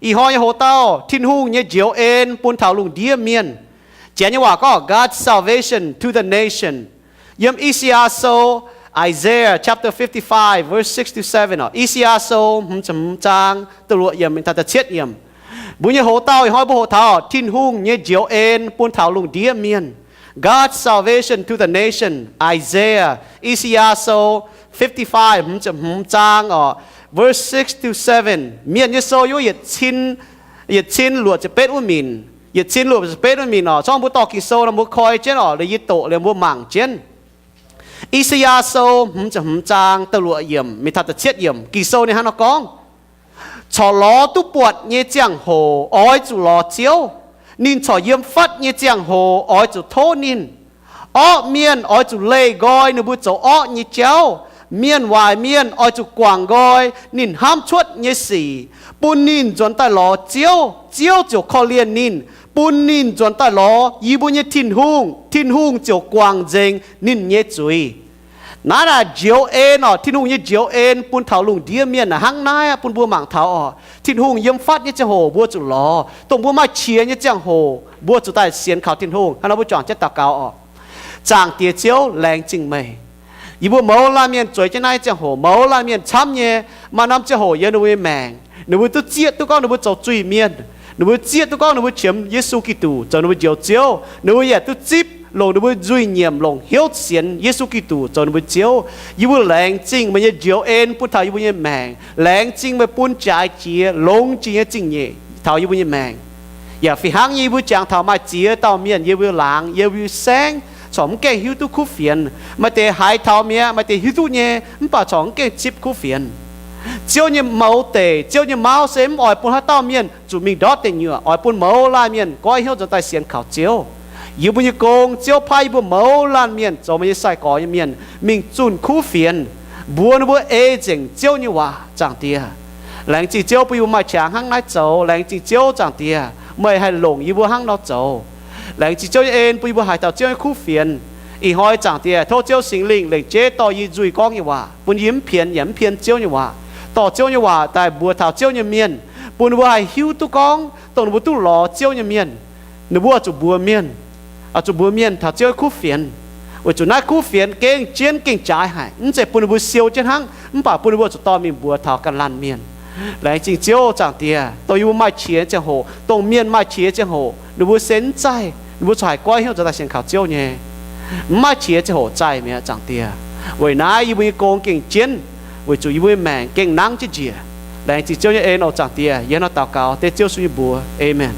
Ih hnoi nyei hoc-dauh, Tin-Hungh nyei njoux en bun taux lungh ndiev mienh. Janx nyei waac gorngv God's salvation to the nation. Yiem I^saa^yaa Sou, Isaiah chapter fifty-five, verse six to seven oc. I^saa^yaa Sou hmz ziepc hmz zaang da'luoqc yiemc mingh taux da'cietv yiemc. Mbuo nyei hoc-dauh ih hnoi mbuo hoqc taux Tin-Hungh nyei njoux en bun taux lungh ndiev mienh. God's salvation to the nation. Isaiah, I^saa^yaa Sou fifty-five, hmz ziepc hmz zaang oc, verse six to seven. Mienh nyei sou yiem yietc cin, yietc cin luoqc ziepc betv wuov minc, yietc cin luoqc ziepc betv wuov minc oc. Corc mbuo dorh Ging-Sou nor mbuo koi jienv oc, liuz yie doqc liuz mbuo mangc jienv. I^saa^yaa Sou hmz ziepc hmz zaang da'luoqc yiemc mingh taux da'cietv yiemc. Ging-Sou ninh hnangv nor gorngv, corc lorz duqv buatc nyei ziangh hoc oix zuqc lorz Ziouv. Ninh corc yiem fatv nyei ziangh hoc oix zuqc tov ninh. Orqv mienh oix zuqc leih nqoi ninh mbuo zoux orqv nyei jauv. Mienh waaic mienh oix zuqc guangc nqoi ninh hnamv cuotv nyei sic, bun ninh nzuonx daaih lorz Ziouv, Ziouv ziouc korv-lienh ninh, bun ninh nzuonx daaih lorz yie mbuo nyei Tin-Hungh, Tin-Hungh ziouc guangc nzengc ninh nyei zuiz. Naaiv naaic njoux en oc, Tin-Hungh nyei njoux en bun taux lungh ndiev mienh naaic hnangv naaiv aqv, bun mbuo mangc taux oc. Tin-Hungh yiem fatv nyei ziangh hoc mbuo zuqc lorz, dongh mbuo maaih qiex nyei ziangh hoc mbuo zuqc daaih sienx kaux Tin-Hungh. Hnangv nor mbuo juangc jienv daux gaux oc. Zaangc Diex Ziouv, laengz zingh meih. Yie mbuo mouz laanh mienh zueiz jienv naaiv ziangh hoc, mouz laanh mienh camv nyei, maaih norm ziangh hoc yiem ninh mbuo nyei maengc ninh mbuo duqv zieqv duqv gorngv ninh mbuo zoux zuiz-mienh. Ninh mbuo zieqv duqv gorngv ninh mbuo qiemx Yesu Giduc zoux ninh mbuo Njoux Ziouv. Ninh mbuo yaac duqv zipv longc ninh mbuo nzuih nyiemc longc hnyouv sienx Yesu Giduc zoux ninh mbuo Ziouv. Yie mbuo laengz zingh meih nyei njoux en bun taux yie mbuo nyei maengc. Laengz zingh meih bun jaaix jiex longx jiex nyei zingh nyeic taux yie mbuo nyei maengc. Yaac fih hnangv nyei yie mbuo jangx taux maaih ziex dauh mienh yiem mbuo laangz, yiem mbuo saengv, corc mv gaengh hiuv duqv kuv fienx. Maaih deix haiz taux mi'aqv, maaih deix hiuv duqv nyei, mv baac corc mv gaengh zipv kuv fienx. Ziouv nyei mouz deic, Ziouv nyei mauv se mv oix bun haaix dauh mienh zuqc mingh ndortv deic nyuoqc, oix bun mouz laanh mienh goiv hnyouv nzuonx daaih sienx kaux Ziouv. Yie mbuo nyei gong, Ziouv paaiv yie mbuo mouz laanh mienh zoux meih nyei sai-gorx nyei mienh mingh zunh kuv fienx, mbuox ninh mbuo ei nzengc Ziouv nyei waac, Zaangc Diex. Laengz zingh Ziouv bun yie mbuo maaih qangx hnangv naaiv zoux. Laengz zingh Ziouv, Zaangc Diex, meih haih longc yie mbuo hnangv nor zoux. Laengz zingh Ziouv nyei en bun yie mbuo haiz dauh Ziouv nyei kuv fienx. Ih hnoi, Zaangc Diex, tov Ziouv Singx Lingh lengc jeiv dorh yie nzuih gorngv nyei waac, bun yie mv pienx yaac mv pienx Ziouv nyei waac, dorh Ziouv nyei waac daaih mbuox taux Ziouv nyei mienh, bun ninh mbuo haih hiuv duqv gorngv dongh ninh mbuo duqv lorz Ziouv nyei mienh, ninh mbuo oix zuqc mbuox mienh, oix zuqc mbuox mienh taux Ziouv nyei kuv fienx, weic zuqc naaiv kuv fienx gengh jienv gengh jaaix haic, mv zeiz bun ninh mbuo siou jienv hnangv, mv baac bun ninh mbuo zuqc dorh mingh mbuox taux ganh laanh mienh. Laengz zingh Ziouv, Zaangc Diex, dongh yie mbuo maaih qiex nyei ziangh hoc, dongh mienh maaih qiex nyei ziangh hoc, ninh mbuo se mv zaih, ninh mbuo corc haiz goiv hnyouv nzuonx daaih sienx kaux Ziouv nyei. Mv maaih qiex nyei ziangh hoc zaih mi'aqv, Zaangc Diex. Weic naaiv yie mbuo nyei gong gengh jienv, weic zuqc yie mbuo nyei maengc gengh nangv jienv njiec. Laengz zingh Ziouv nyei en oc, Zaangc Diex. Yie hnangv nor daux gaux dengv Ziouv Yesu nyei mbuox, aamen.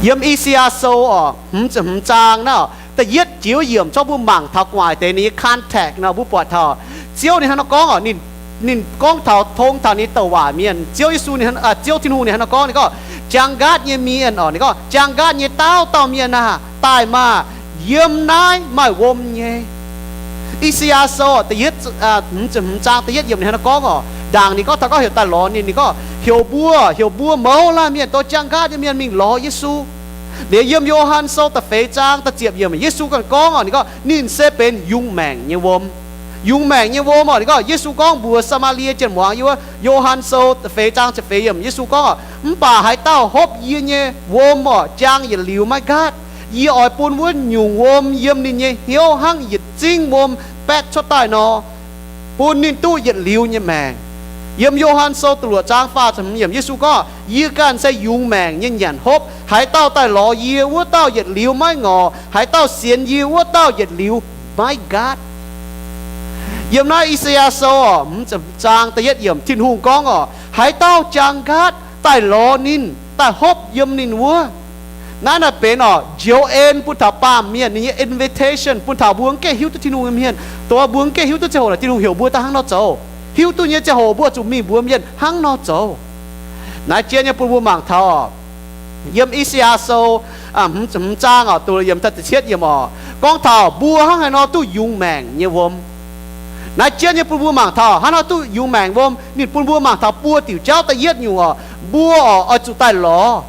Yiem I^saa^yaa Sou oc, hmz ziepc hmz zaang naaiv, da'yietv jiex yiemc, corc mbuo mangc taux gu'nguaaic deix ninh nyei context nor, mbuo buatc taux Ziouv ninh hnangv nor gorngv oc, ninh, ninh gorngv taux, tong taux ninh douc waac mienh, Ziouv Yesu, Ziouv Tin-Hungh ninh hnangv nor gorngv, ninh gorngv, jang nqaatv nyei mienh oc, ninh gorngv, jang nqaatv nyei dauh dauh mienh aah, daaih maah! Yiem naaiv maaih wuom nyei. I^saa^yaa Sou da'yietv, hmz ziepc hmz zaang da'yietv yiemc ninh hnangv nor gorngv oc. Ndaangc ninh gorngv taux gorngv heuc daaih lorz ninh, ninh gorngv, heuc mbuo, heuc mbuo mouz laanh mienh, dongh jang nqaatv nyei mienh mingh lorz Yesu. Liuz yiem Yo^han Sou da'feix zaang da'ziepc yiemc, Yesu ganh gorngv oc, ninh gorngv, ninh se benx yungz maengc nyei wuom. Yungz maengc nyei wuom oc, ninh gorngv, Yesu gorngv mbuox Saa^maa^lie Janx muangx, yiem wuov Yo^han Sou da'feix zaang ziepc feix yiemc, Yesu gorngv oc, mv baac haaix dauh hopv yie nyei wuom oc, jang yietc liuz maiv nqaatv. Yie oix bun wuov nyungc wuom yiem ninh nyei hnyouv hnangv yietc zingv wuom baetv cuotv daaih nor, bun ninh duqv yietc liuz nyei maengc. Yiem Yo^han Sou da'luoqc zaang faah ziepc hmz yiemc, Yesu gorngv, yie ganh se yungz maengc nyei nyanc hopv. Haaix dauh daaih lorz yie, wuov dauh yietc liuz maiv ngorc. Haaix dauh sienx yie, wuov dauh yietc liuz maiv nqaatv. Yiem naaiv I^saa^yaa Sou oc, hmz ziepc hmz zaang da'yietv yiemc, Tin-Hungh gorngv oc, haaix dauh jang nqaatv daaih lorz ninh, daaih hopv yiem ninh wuov. Naaiv naaic benx oc, njoux en bun taux baamh mienh, ninh nyei invitation bun taux mbuo mv gaengh hiuv duqv Tin-Hungh nyei mienh. Dongh mbuo mv gaengh hiuv duqv ziangh hoc naaic, Tin-Hungh heuc mbuo daaih hnangv nor zoux. Hiuv duqv nyei ziangh hoc mbuo zuqc mingh mbuox mienh hnangv nor zoux. Naaiv jienv nyei bun mbuo mangc taux oc, yiem I^saa^yaa Sou hmz ziepc hmz zaang oc, da'luoqc yiemc taux da'cietv yiemc oc, gorngv taux mbuo hnangv haaix nor duqv yungz maengc nyei wuom. Naaiv jienv nyei bun mbuo mangc taux hnangv haaix nor duqv yungz maengc wuom. Ninh bun mbuo mangc taux buo diuc jauv. Da'yietv nyungc oc, mbuo oc oix zuqc daaih lorz.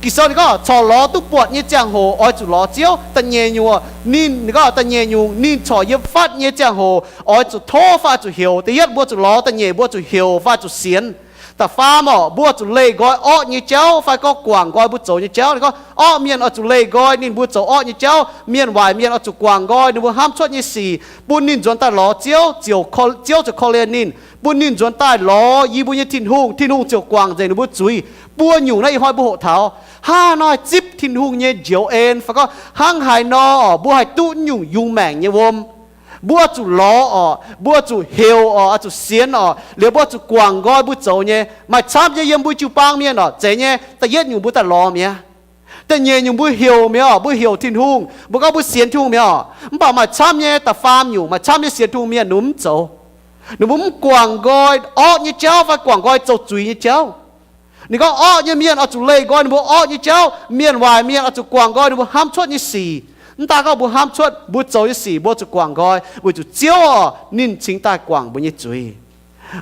Ging-Sou ninh gorngv corc lorz duqv buatc nyei ziangh hoc oix zuqc lorz Ziouv. Da'nyeic nyungc oc, ninh, ninh gorngv da'nyeic nyungc ninh corc yiem fatv nyei ziangh hoc oix zuqc tov fai zuqc heuc. Da'yietv mbuo zuqc lorz, da'nyeic mbuo zuqc heuc fai zuqc sienx. Da'faam orqc, mbuo zuqc leih nqoi orqv nyei jauv fai gorngv guangc nqoi mbuo zoux nyei jauv. Ninh gorngv orqv mienh oix zuqc leih nqoi ninh mbuo zoux orqv nyei jauv. Mienh waaic mienh oix zuqc guangc nqoi ninh mbuo hnamv cuotv nyei sic, bun ninh nzuonx daaih lorz Ziouv, ziouc, Ziouv ziouc korv-lienh ninh, bun ninh nzuonx daaih lorz yie mbuo nyei Tin-Hungh, Tin-Hungh ziouc guangc nzengc ninh mbuo zuiz. Buo nyungc naaiv ih hnoi mbuo hoqc taux, hnangv haaix nor zipv Tin-Hungh nyei njoux en fai gorngv hnangv haaix nor orqc, mbuo haih duqv nyungc yungz maengc nyei wuom. Mbuo zuqc lorz orqc, mbuo zuqc heuc orqc, zuqc sienx orqc, liuz mbuo zuqc guangc nqoi mbuo zoux nyei. Maaih camv nyei yiem mbuo jiu-baang mienh orqc, zeiz nyei, da'yietv nyungc mbuo daaih lorz mi'aqv. Da'nyeic nyungc mbuo heuc mi'aqv orqc, mbuo heuc Tin-Hungh, mbuo gorngv mbuo sienx Tin-Hungh mi'aqv orqc. Mv baac maaih camv nyei, da'faam nyungc maaih camv nyei sienx Tin-Hungh mienh ninh mbuo mv zoux. Ninh mbuo mv guangc nqoi orqv nyei jauv fai guangc nqoi zoux zuiz nyei jauv. Ninh gorngv orqv nyei mienh oix zuqc leih nqoi ninh mbuo orqv nyei jauv. Mienh waaic mienh oix zuqc guangc nqoi ninh mbuo hnamv cuotv nyei sic. Mv daaih gorngv mbuo hnamv cuotv mbuo zoux nyei sic, mbuo zuqc guangc nqoi weic zuqc Ziouv orqc ninh cingx daaih guangc mbuo nyei zuiz.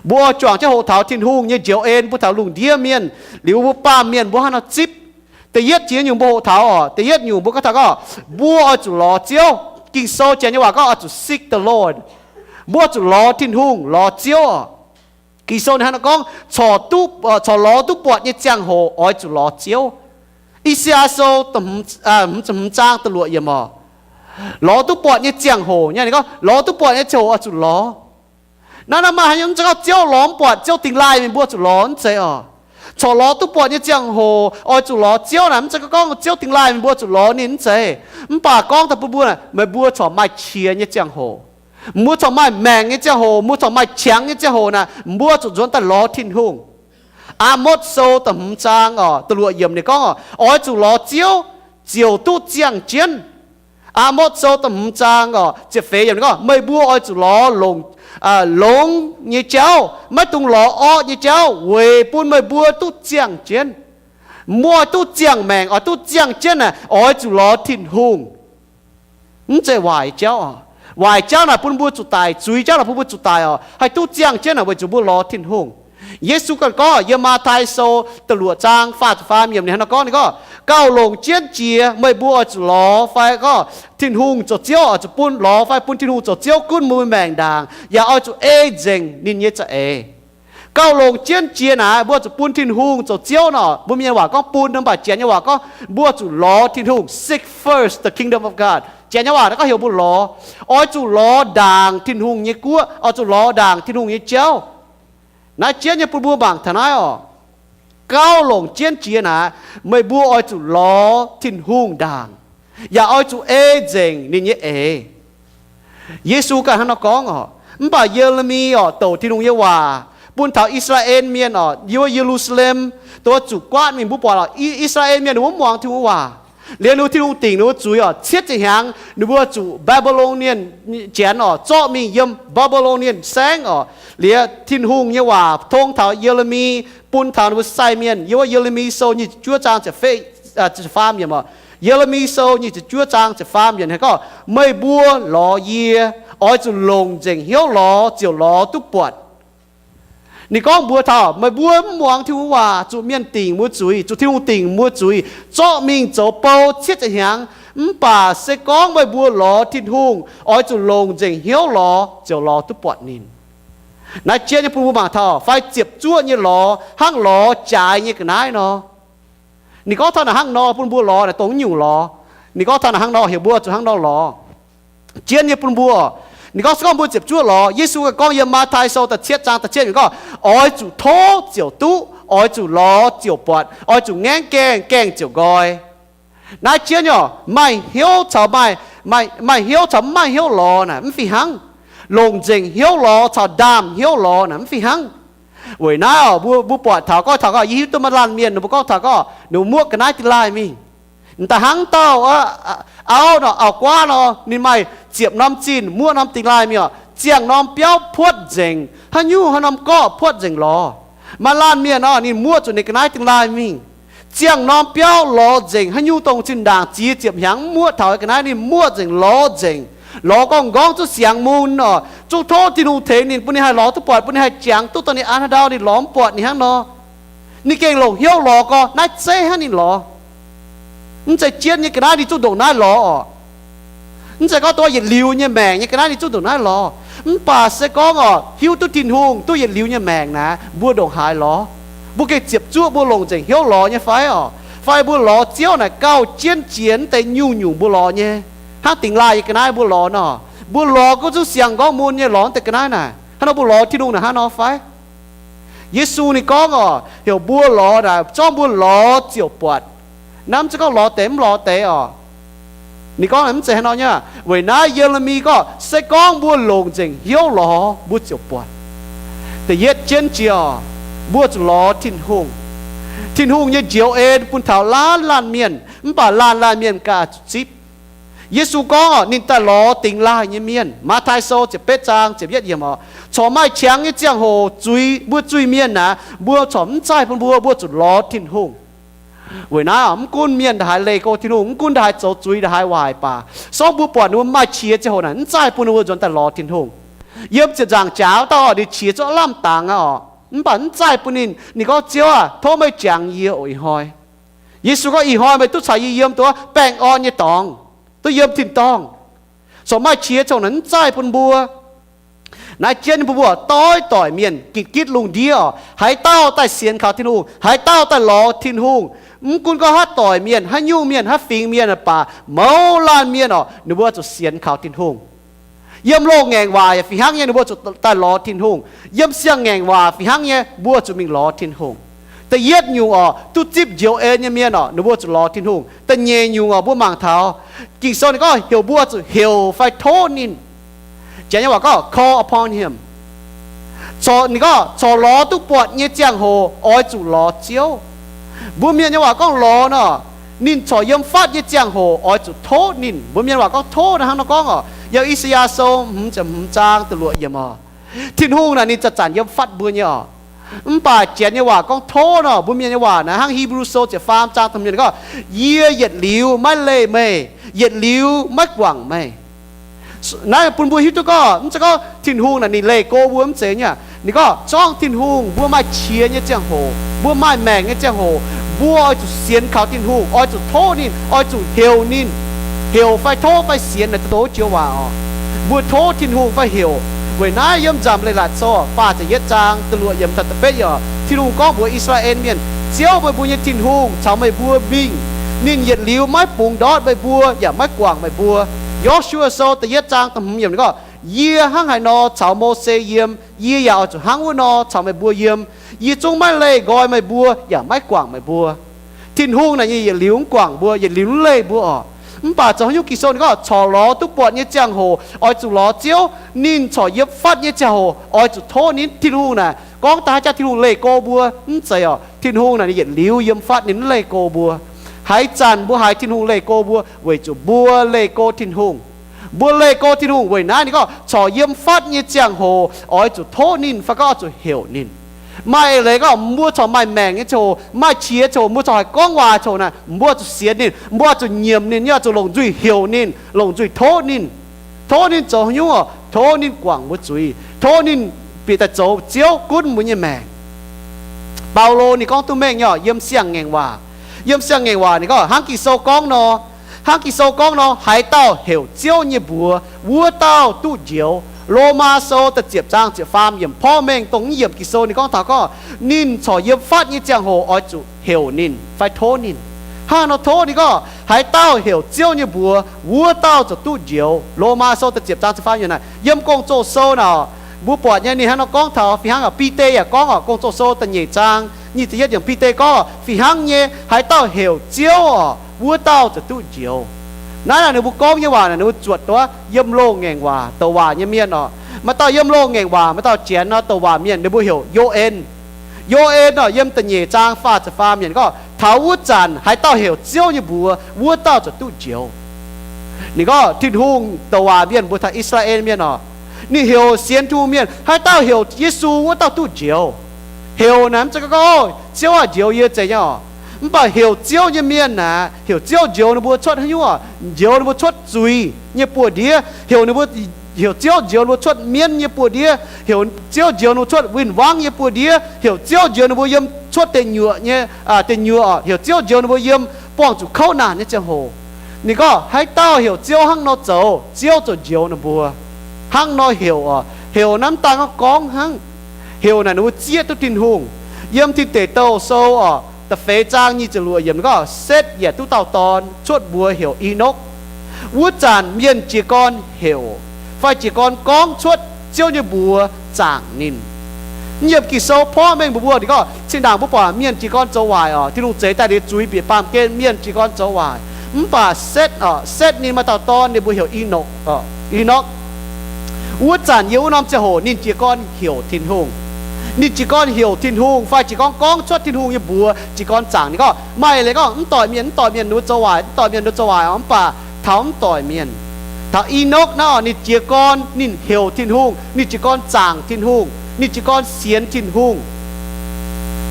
Mbuo juangc jienv hoqc taux Tin-Hungh nyei njoux en, mbuo taux lungh ndiev mienh, liuz mbuo baamh mienh mbuo hnangv haaix nor zipv. Da'yietv jiex nyungc mbuo hoqc taux orqc, da'yietv nyungc mbuo gorngv taux gorngv mbuo oix zuqc lorz Ziouv. Ging-Sou janx nyei waac gorngv oix zuqc seek the Lord. Mbuo zuqc lorz Tin-Hungh, lorz Ziouv orqc. Ging-Sou ninh hnangv naaiv gorngv, corc lorz duqv buatc nyei ziangh hoc oix zuqc lorz Ziouv. I^saa^yaa Sou hmz zaang da'luoqc yiemc orqc, lorz duqv buatc nyei ziangh hoc nyei, ninh gorngv lorz duqv buatc nyei ziangh hoc oix zuqc lorz. Naaiv, naaiv maaih haaix nyungc mv zeiz gorngv Ziouv lorz mv buatc, Ziouv dingh laaih mingh mbuo zuqc lorz, mv zeiz orqc. Corc lorz duqv buatc nyei ziangh hoc oix zuqc lorz Ziouv naaic, mv zeiz gorngv Ziouv dingh laaih mingh mbuo zuqc lorz ninh, mv zeiz. Mv baac gorngv daaih bun mbuo naaic, meih mbuo corc maaih qiex nyei ziangh hoc, mbuo corc maaih maengc nyei ziangh hoc, mbuo corc maaih qangx nyei ziangh hoc naaic, mbuo zuqc nzuonx daaih lorz Tin-Hungh. Aa^motv Sou da'hmz zaang orqc, da'luoqc yiemc ninh gorngv orqc, oix zuqc lorz Ziouv ziouc duqv ziangh jienv. Aa^motv Sou da'hmz zaang orqc, ziepc feix yiemc ninh gorngv, meih mbuo oix zuqc lorz longx, longx nyei jauv, maiv dungx lorz orqv nyei jauv, weic bun meih mbuo duqv ziangh jienv. Mbuo oix duqv ziangh maengc, oix duqv ziangh jienv naaic, oix zuqc lorz Tin-Hungh. Mv zeiz waaic jauv orqc. Waaic jauv naaic bun mbuo zuqc daic, zuiz jauv naaic bun mbuo zuqc daic orqc. Haih duqv ziangh jienv naaic weic zuqc mbuo lorz Tin-Hungh. Yesu ganh gorngv yiem Matv^tai Sou da'luoqc zaang faah ziepc faam yiemc ninh hnangv naaiv gorngv, ninh gorngv, gauh longc jienv jiex meih mbuo oix zuqc lorz fai gorngv Tin-Hungh zoux Ziouv, oix zuqc bun lorz fai bun Tin-Hungh zoux Ziouv gunv mbuo maengc ndaangc, yaac oix zuqc ei nzengc ninh nyei za'eix. Gauh longc jienv jiex naaic, mbuo zuqc bun Tin-Hungh zoux Ziouv nor. Mbuo mienh waac gorngv bun, mv baac Janx nyei waac gorngv mbuo zuqc lorz Tin-Hungh, seek first the kingdom of God. Janx nyei waac naaiv gorngv heuc mbuo lorz, oix zuqc lorz ndaangc Tin-Hungh nyei guoqv, oix zuqc lorz ndaangc Tin-Hungh nyei jauv. Naaiv jienv nyei bun mbuo mangc taux naaiv orqc. Gauh longc jienv jiex naaic, meih mbuo oix zuqc lorz Tin-Hungh ndaangc, yaac oix zuqc ei nzengc ninh nyei eix. Yesu ganh hnangv nor gorngv orqc. Mv baac Ye^le^mi orqc, douc Tin-Hungh nyei waac bun taux I^saa^laa^en mienh orqc, yiem wuov Ye^lu^saa^lem, dongh zuqc guaatv mingh mbuo buatc orqc, I, I^saa^laa^en mienh ninh mbuo mv muangx Tin-Hungh waac. Liuz ninh mbuo Tin-Hungh dingc ninh mbuo zuiz orqc, cietv ziepc hnyangx ninh mbuo zuqc Babilon mienh, Janx orqc, zorqv mingh yiem Babilon mienh saengv orqc. Liuz Tin-Hungh nyei waac tong taux Ye^le^mi bun taux ninh mbuo sai mienh, yiem wuov Ye^le^mi Sou nyic ziepc juov zaang ziepc faam yiemc orqc. Ye^le^mi Sou nyic ziepc juov zaang ziepc faam yiemc ninh gorngv, meih mbuo lorz yie, oix zuqc longc nzengc hnyouv lorz ziouc lorz duqv buatc. Ninh gorngv mbuox taux meih mbuo mv muangx Tin-Hungh waac, zuqc mienh dingc mbuo zuiz, zuqc Tin-Hungh dingc mbuo zuiz, zorqv mingh zoux bou cietv ziepc hnyangx. Mv baac se gorngv meih mbuo lorz Tin-Hungh, oix zuqc longc nzengc hnyouv lorz ziouc lorz duqv buatc ninh. Naaiv jienv nyei bun mbuo mangc taux fai ziepc zuoqv nyei lorz hnangv lorz jaaix nyei ga'naaiv nor. Ninh gorngv taux naaic hnangv nor bun mbuo lorz naaic, dongh nyungc lorz. Ninh gorngv taux naaic hnangv nor heuc mbuo zuqc hnangv nor lorz. Jienv nyei bun mbuo, ninh gorngv se gorngv mbuo ziepc zuoqv lorz, Yesu gorngv yiem Matv^tai Sou da'cietv zaang da'cietv yiemc gorngv, oix zuqc tov ziouc duqv, oix zuqc lorz ziouc buatc, oix zuqc ngaengv gaengh, gaengh ziouc nqoi. Naaiv jienv nyei orqc, maaih hnyouv caux maaih, maaih hnyouv caux mv maaih hnyouv lorz naaic mv fih hnangv. Longc nzengc hnyouv lorz caux ndaam hnyouv lorz naaic mv fih hnangv. Weic naaiv orqc, mbuo, mbuo buatc taux gorngv, taux gorngv yie hiuv duqv maaih laanh mienh ninh mbuo gorngv taux gorngv ninh mbuo muoqv ga'naaiv dingh laaih mingh. M'daaih hnangv dauh auv nor, auv-guaav nor, ninh maaih ziepc norm zinh muoqv norm dingh laaih mingh orqc, ziangh norm biauv puotv nzengc, haaix nyungc haaix norm gorqv puotv nzengc lorz. Maaih laanh mienh nor, ninh muoqv zuqc ninh ga'naaiv dingh laaih mingh. Ziangh norm biauv lorz nzengc, haaix nyungc dongh zinh ndaangc ziex ziepc hnyangx mv muoqv taux ga'naaiv, ninh muoqv nzengc, lorz nzengc. Lorz gorngv nqorngv zuqv siangx mun orqc, zuqc tov Tin-Hungh tengx ninh, bun ninh haih lorz duqv buatc, bun ninh haih jangx duqv dongh ninh an haaix ndau ninh lorz mv buatc ninh hnangv nor. Ninh gengh longc hnyouv lorz gorngv naaiv zeiv hnangv ninh lorz. Mv zeiz jienv nyei ga'naaiv ninh zuqc ndongc naaiv lorz orqc. Mv zeiz gorngv dongh yietc liuz nyei maengc nyei ga'naaiv ninh zuqc ndongc naaiv lorz. Mv baac se gorngv orqc, hiuv duqv Tin-Hungh, duqv yietc liuz nyei maengc naaic, mbuo ndongc haaix lorz. Mbuo gengh ziepc zuoqv mbuo longc nzengc hnyouv lorz nyei fai orqc? Fai mbuo lorz Ziouv naaic gauh jienv jiex mv deix nyungc-nyungc mbuo lorz nyei, hnangv dingx laaih nyei ga'naaiv mbuo lorz nor? Mbuo lorz gunv zungv siang-nqorngv mun nyei lorz mv deix ga'naaiv naaic. Hnangv nor mbuo lorz Tin-Hungh naaic hnangv nor fai? Yesu ninh gorngv orqc, heuc mbuo lorz naaic, zorqv mbuo lorz ziouc buatc. Naaiv mv zeiz gorngv lorz deix mv lorz deix orqc. Ninh gorngv mv zeiz hnangv nor nyei. Weic naaiv Ye^le^mi gorngv, se gorngv mbuo longc nzengc hnyouv lorz, mbuo ziouc buatc. Da'yietv jienv jiex orqc, mbuo zuqc lorz Tin-Hungh. Tin-Hungh nyei njoux en bun taux laanh laanh mienh, mv baac laanh laanh mienh ganh zuqc zipv. Yesu gorngv orqc, ninh daaih lorz dingx laaih nyei mienh. Matv^tai Sou ziepc betv zaang ziepc yietv yiemc orqc, corc maaih qangx nyei ziangh hoc zuiz, mbuo zuiz-mienh naaic, mbuo corc mv zaih bun mbuo, mbuo zuqc lorz Tin-Hungh. Weic naaiv mv gunv mienh ndaaih haaix leih go Tin-Hungh, mv gunv ndaaih haaix zoux zuiz, ndaaih haaix waaic baac, se gorngv mbuo buatc ninh mbuo maaih qiex ziangh hoc naaic, mv zaih bun ninh mbuo nzuonx daaih lorz Tin-Hungh. Yiem ziepc nzaangc jaax dauh ninh qiex zuqc lamh dangx aqv orqc, mv baac mv zaih bun ninh. Ninh gorngv, Ziouv aah, tov meih jangx yie oc ih hnoi. Yesu gorngv, Ih hnoi meih duqv caux yie yiem dongh wuov baengh orn nyei dorngx, duqv yiem tin-dorngh. Corc maaih qiex ziangh hoc naaic mv zaih bun mbuo. Naaiv jienv mbuo doix-doic mienh gitv-gitv lungh ndiev orqc, haaix dauh daaih sienx kaux Tin-Hungh, haaix dauh daaih lorz Tin-Hungh, mv gunv gorngv haaix doic mienh, haaix nyungc mienh, haaix fingx mienh baac, mouz laanh mienh orqc, ninh mbuo zuqc sienx kaux Tin-Hungh. Yiem loz-ngaengc waac yaac fih hnangv nyei, ninh mbuo zuqc daaih lorz Tin-Hungh. Yiem siang-ngaengc waac fih hnangv nyei, mbuo zuqc mingh lorz Tin-Hungh. Da'yietv nyungc orqc, duqv zipv njoux en nyei mienh orqc, ninh mbuo zuqc lorz Tin-Hungh. Da'nyeic nyungc orqc, mbuo mangc taux Ging-Sou ninh gorngv heuc mbuo zuqc heuc fai tov ninh. Janx nyei waac gorngv call upon him. Corc, ninh gorngv corc lorz duqv buatc nyei ziangh hoc oix zuqc lorz Ziouv. Mbuo mienh nyei waac gorngv lorz nor, ninh corc yiem fatv nyei ziangh hoc oix zuqc tov ninh. Mbuo mienh waac gorngv tov naaic hnangv nor gorngv orqc, yiem I^saa^yaa Sou hmz ziepc hmz zaang da'luoqc yiemc orqc, Tin-Hungh naaic ninh zanc-zanc yiem fatv mbuo nyei orqc. Mv baac Janx nyei waac gorngv tov nor, mbuo mienh nyei waac naaic hnangv Hipv^lu Sou ziepc faam zaang da'hmz yiemc ninh gorngv, Yie yietc liuz maiv leih meih, yietc liuz maiv guangc meih. Naaiv bun mbuo hiuv duqv gorngv mv zeiz gorngv Tin-Hungh naaic ninh leih go mbuo mv zeiz nyei. Ninh gorngv zorngv Tin-Hungh mbuo maaih qiex nyei ziangh hoc, mbuo maaih maengc nyei ziangh hoc, mbuo oix zuqc sienx kaux Tin-Hungh, oix zuqc tov ninh, oix zuqc heuc ninh. Heuc fai tov fai sienx naaic doqc joux waac orqc. Mbuo tov Tin-Hungh fai heuc. Weic naaiv yiem Nzamc Leiz-Latc Sou faah ziepc yietv zaang da'luoqc yiemc taux da'betv yiemc, Tin-Hungh gorngv mbuox I^saa^laa^en Mienh, Ziouv meih mbuo nyei Tin-Hungh caux meih mbuo mingh. Ninh yietc liuz maiv bungx ndortv meih mbuo yaac maiv guangc meih mbuo. Yo^su^waa Sou da'yietv zaang da'hmz yiemc ninh gorngv, Yie hnangv haaix nor caux Mose yiem, yie yaac oix zuqc hnangv wuov nor caux meih mbuo yiem. Yie zungv maiv leih nqoi meih mbuo yaac maiv guangc meih mbuo. Tin-Hungh naaic ninh yietc liuz mv guangc mbuo, yietc liuz mv leih mbuo orqc. Mv baac zoux haaix nyungc Ging-Sou ninh gorngv corc lorz duqv buatc nyei ziangh hoc oix zuqc lorz Ziouv. Ninh corc yiem fatv nyei ziangh hoc oix zuqc tov ninh. Tin-Hungh naaic gorngv daaih haaix jaax Tin-Hungh leih go mbuo? Mv zeiz orqc. Tin-Hungh naaic ninh yietc liuz yiem fatv, ninh mv leih go mbuo. Haaix zanc mbuo haiz Tin-Hungh leih go mbuo? Weic zuqc mbuo leih go Tin-Hungh. Mbuo leih go Tin-Hungh. Weic naaiv ninh gorngv corc yiem fatv nyei ziangh hoc oix zuqc tov ninh fai gorngv oix zuqc heuc ninh. Maaih eix leiz gorngv mbuo corc maaih maengc nyei ziangh hoc, maaih qiex ziangh hoc, mbuo corc haih gorngv waac ziangh hoc naaic, mbuo zuqc sienx ninh, mbuo zuqc nyiemc ninh, yaac zuqc longc nzuih heuc ninh, longc nzuih tov ninh. Tov ninh zoux haaix nyungc orqc? Tov ninh guangc mbuo zuiz, tov ninh bieqc daaih zoux Ziouv gunv mbuo nyei maengc. Baulo ninh gorngv duqv mengh nyei orqc, yiem Siang-Ngaengc Waac. Yiem Siang-Ngaengc Waac ninh gorngv hnangv Ging-Sou gorngv nor, hnangv Ging-Sou gorngv nor, haaix dauh heuc Ziouv nyei mbuox, wuov dauh duqv njoux. Lomaa Sou da'ziepc zaang ziepc faam yiemc porv mengh dongh mv yiemc Ging-Sou ninh gorngv taux gorngv ninh corc yiem fatv nyei ziangh hoc oix zuqc heuc ninh fai tov ninh. Hnangv nor tov ninh gorngv, haaix dauh heuc Ziouv nyei mbuox, wuov dauh ziouc duqv njoux. Lomaa Sou da'ziepc zaang ziepc faam yiemc naaic, yiem Gong-Zoh Sou naaic, mbuo buatc nyei ninh hnangv nor gorngv taux fih hnangv orqc. Bide yaac gorngv orqc, Gong-Zoh Sou da'nyeic zaang nyic ziepc yietv yiemc, Bide gorngv orqc, fih hnangv nyei, haaix dauh heuc Ziouv orqc, wuov dauh ziouc duqv njoux. Naaiv naaic ninh mbuo gorngv nyei waac naaic ninh mbuo zuotc duqv yiem loz-ngaengc waac douc waac nyei mienh orqc. Maaih dauh yiem loz-ngaengc waac, maaih dauh Janx nor douc waac mienh ninh mbuo heuc Yo^en. Yo^en orqc, yiem da'nyeic zaang faah ziepc faam yiemc gorngv, taux wuov zanc haaix dauh heuc Ziouv nyei mbuox, wuov dauh ziouc duqv njoux. Ninh gorngv Tin-Hungh douc waac mienh mbuox taux I^saa^laa^en Mienh orqc, ninh heuc sienx Tin-Hungh mienh, haaix dauh heuc Yesu wuov dauh duqv njoux. Heuc naaic mv zeiz gorngv, Ziouv aah, njoux yie zeiz nyei orqc. Mv baac heuc Ziouv nyei mienh naaic, heuc Ziouv njoux ninh mbuo cuotv haaix nyungc orqc? Njoux ninh mbuo cuotv zuiz nyei buoz-ndiev. Heuc ninh mbuo, heuc Ziouv njoux ninh mbuo cuotv mienv nyei buoz-ndiev. Heuc Ziouv njoux ninh mbuo cuotv win-wangv nyei buoz-ndiev. Heuc Ziouv njoux ninh mbuo yiem cuotv deic nyuoqc nyei, aa, deic nyuoqc orqc. Heuc Ziouv njoux ninh mbuo yiem buangh zuqc kouv naanc nyei ziangh hoc. Ninh gorngv haaix dauh heuc Ziouv hnangv nor zoux, Ziouv ziouc njoux ninh mbuo. Hnangv nor heuc orqc, heuc naaiv mv daan gorngv gorngv hnangv. Heuc naaic ninh mbuo zieqv duqv Tin-Hungh. Yiem Tin Deic Douh Sou oc, da'feix zaang nyic ziepc luoqc yiemc gorngv, Setv yaac duqv dauh dorn, cuotv mbuox heuc Enokv. Wuov zanc mienh jiez gorn heuc fai jiez gorn gorngv cuotv Ziouv nyei mbuox zaangc ninh. Yiem Ging-Sou porv mengh mbuox mbuo, ninh gorngv, zinh ndaangc mbuo buatc mienh jiez gorn zoux waaic oc, Tin-Hungh zeix daaih liuz zuiz bieqc baamh gen, mienh jiez gorn zoux waaic. Mv baac Setv oc, Setv ninh maaih dauh dorn, ninh mbuox heuc Enokv, Enokv. Wuov zanc yiem wuov norm ziangh hoc ninh jiez gorn heuc Tin-Hungh. Ninh jiez gorn heuc Tin-Hungh fai jiez gorn gorngv cuotv Tin-Hungh nyei mbuox, jiez gorn zaangc. Ninh gorngv, maaih leiz gorngv mv doic mienh, mv doic mienh ninh mbuo zoux waaic, mv doic mienh ninh mbuo zoux waaic oc, mv baac taux mv doic mienh, taux Enokv naaiv oc, ninh jiez gorn ninh heuc Tin-Hungh, ninh jiez gorn zaangc Tin-Hungh, ninh jiez gorn sienx Tin-Hungh.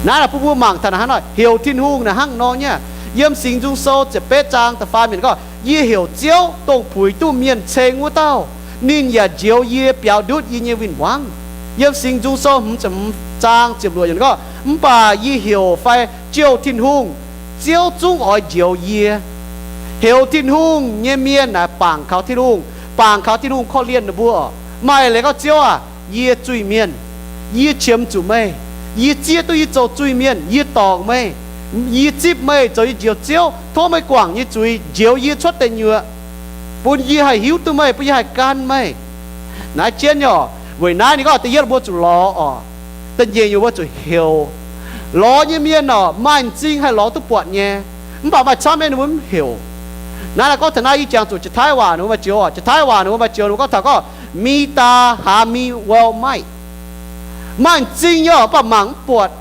Naaiv naaic bun mbuo mangc taux naaiv hnangv nor, heuc Tin-Hungh naaic hnangv nor nyei. Yiem Singx Nzung Sou ziepc betv zaang da'faam yiemc gorngv, Yie heuc Ziouv, dongh puix duqv mienh ceng wuov dauh. Ninh yaac njoux yie biaux ndutv yie nyei win-wangv. Yiem Singx Nzung Sou hmz ziepc hmz zaang ziepc luoqc yiemc gorngv, Mv baac yie heuc fai jouh Tin-Hungh, Ziouv zungv oix njoux yie. Heuc Tin-Hungh nyei mienh naaic bangc kaux Tin-Hungh, bangc kaux Tin-Hungh korv-lienh ninh mbuo. Maaih leiz gorngv, Ziouv aah! Yie zuiz-mienh. Yie qiemx zuqc meih. Yie zieqv duqv yie zoux zuiz-mienh. Yie dorngc meih. Yie zipv meih zoux yie njoux Ziouv. Tov meih guangc yie nyei zuiz, njoux yie cuotv deic nyuoqc, bun yie haih hiuv duqv meih, bun yie haih gan meih. Naaiv jienv nyei oc. Weic naaiv ninh gorngv da'yietv mbuo zuqc lorz oc. Da'nyeic nyungc mbuo zuqc heuc. Lorz nyei mienh oc, maaih m'zing haih lorz duqv buatc nyei. Mv baac maaih camv mienh ninh mbuo mv heuc. Naaiv naaic gorngv taux naaiv yie jangx zuqc Janx-Taiv waac ninh mbuo maaih joux oc. Janx-Taiv waac ninh mbuo maaih joux ninh mbuo gorngv taux gorngv, Mi daa haa mi well maiv. Maaih m'zing nyei oc, mv baac mangc mv buatc.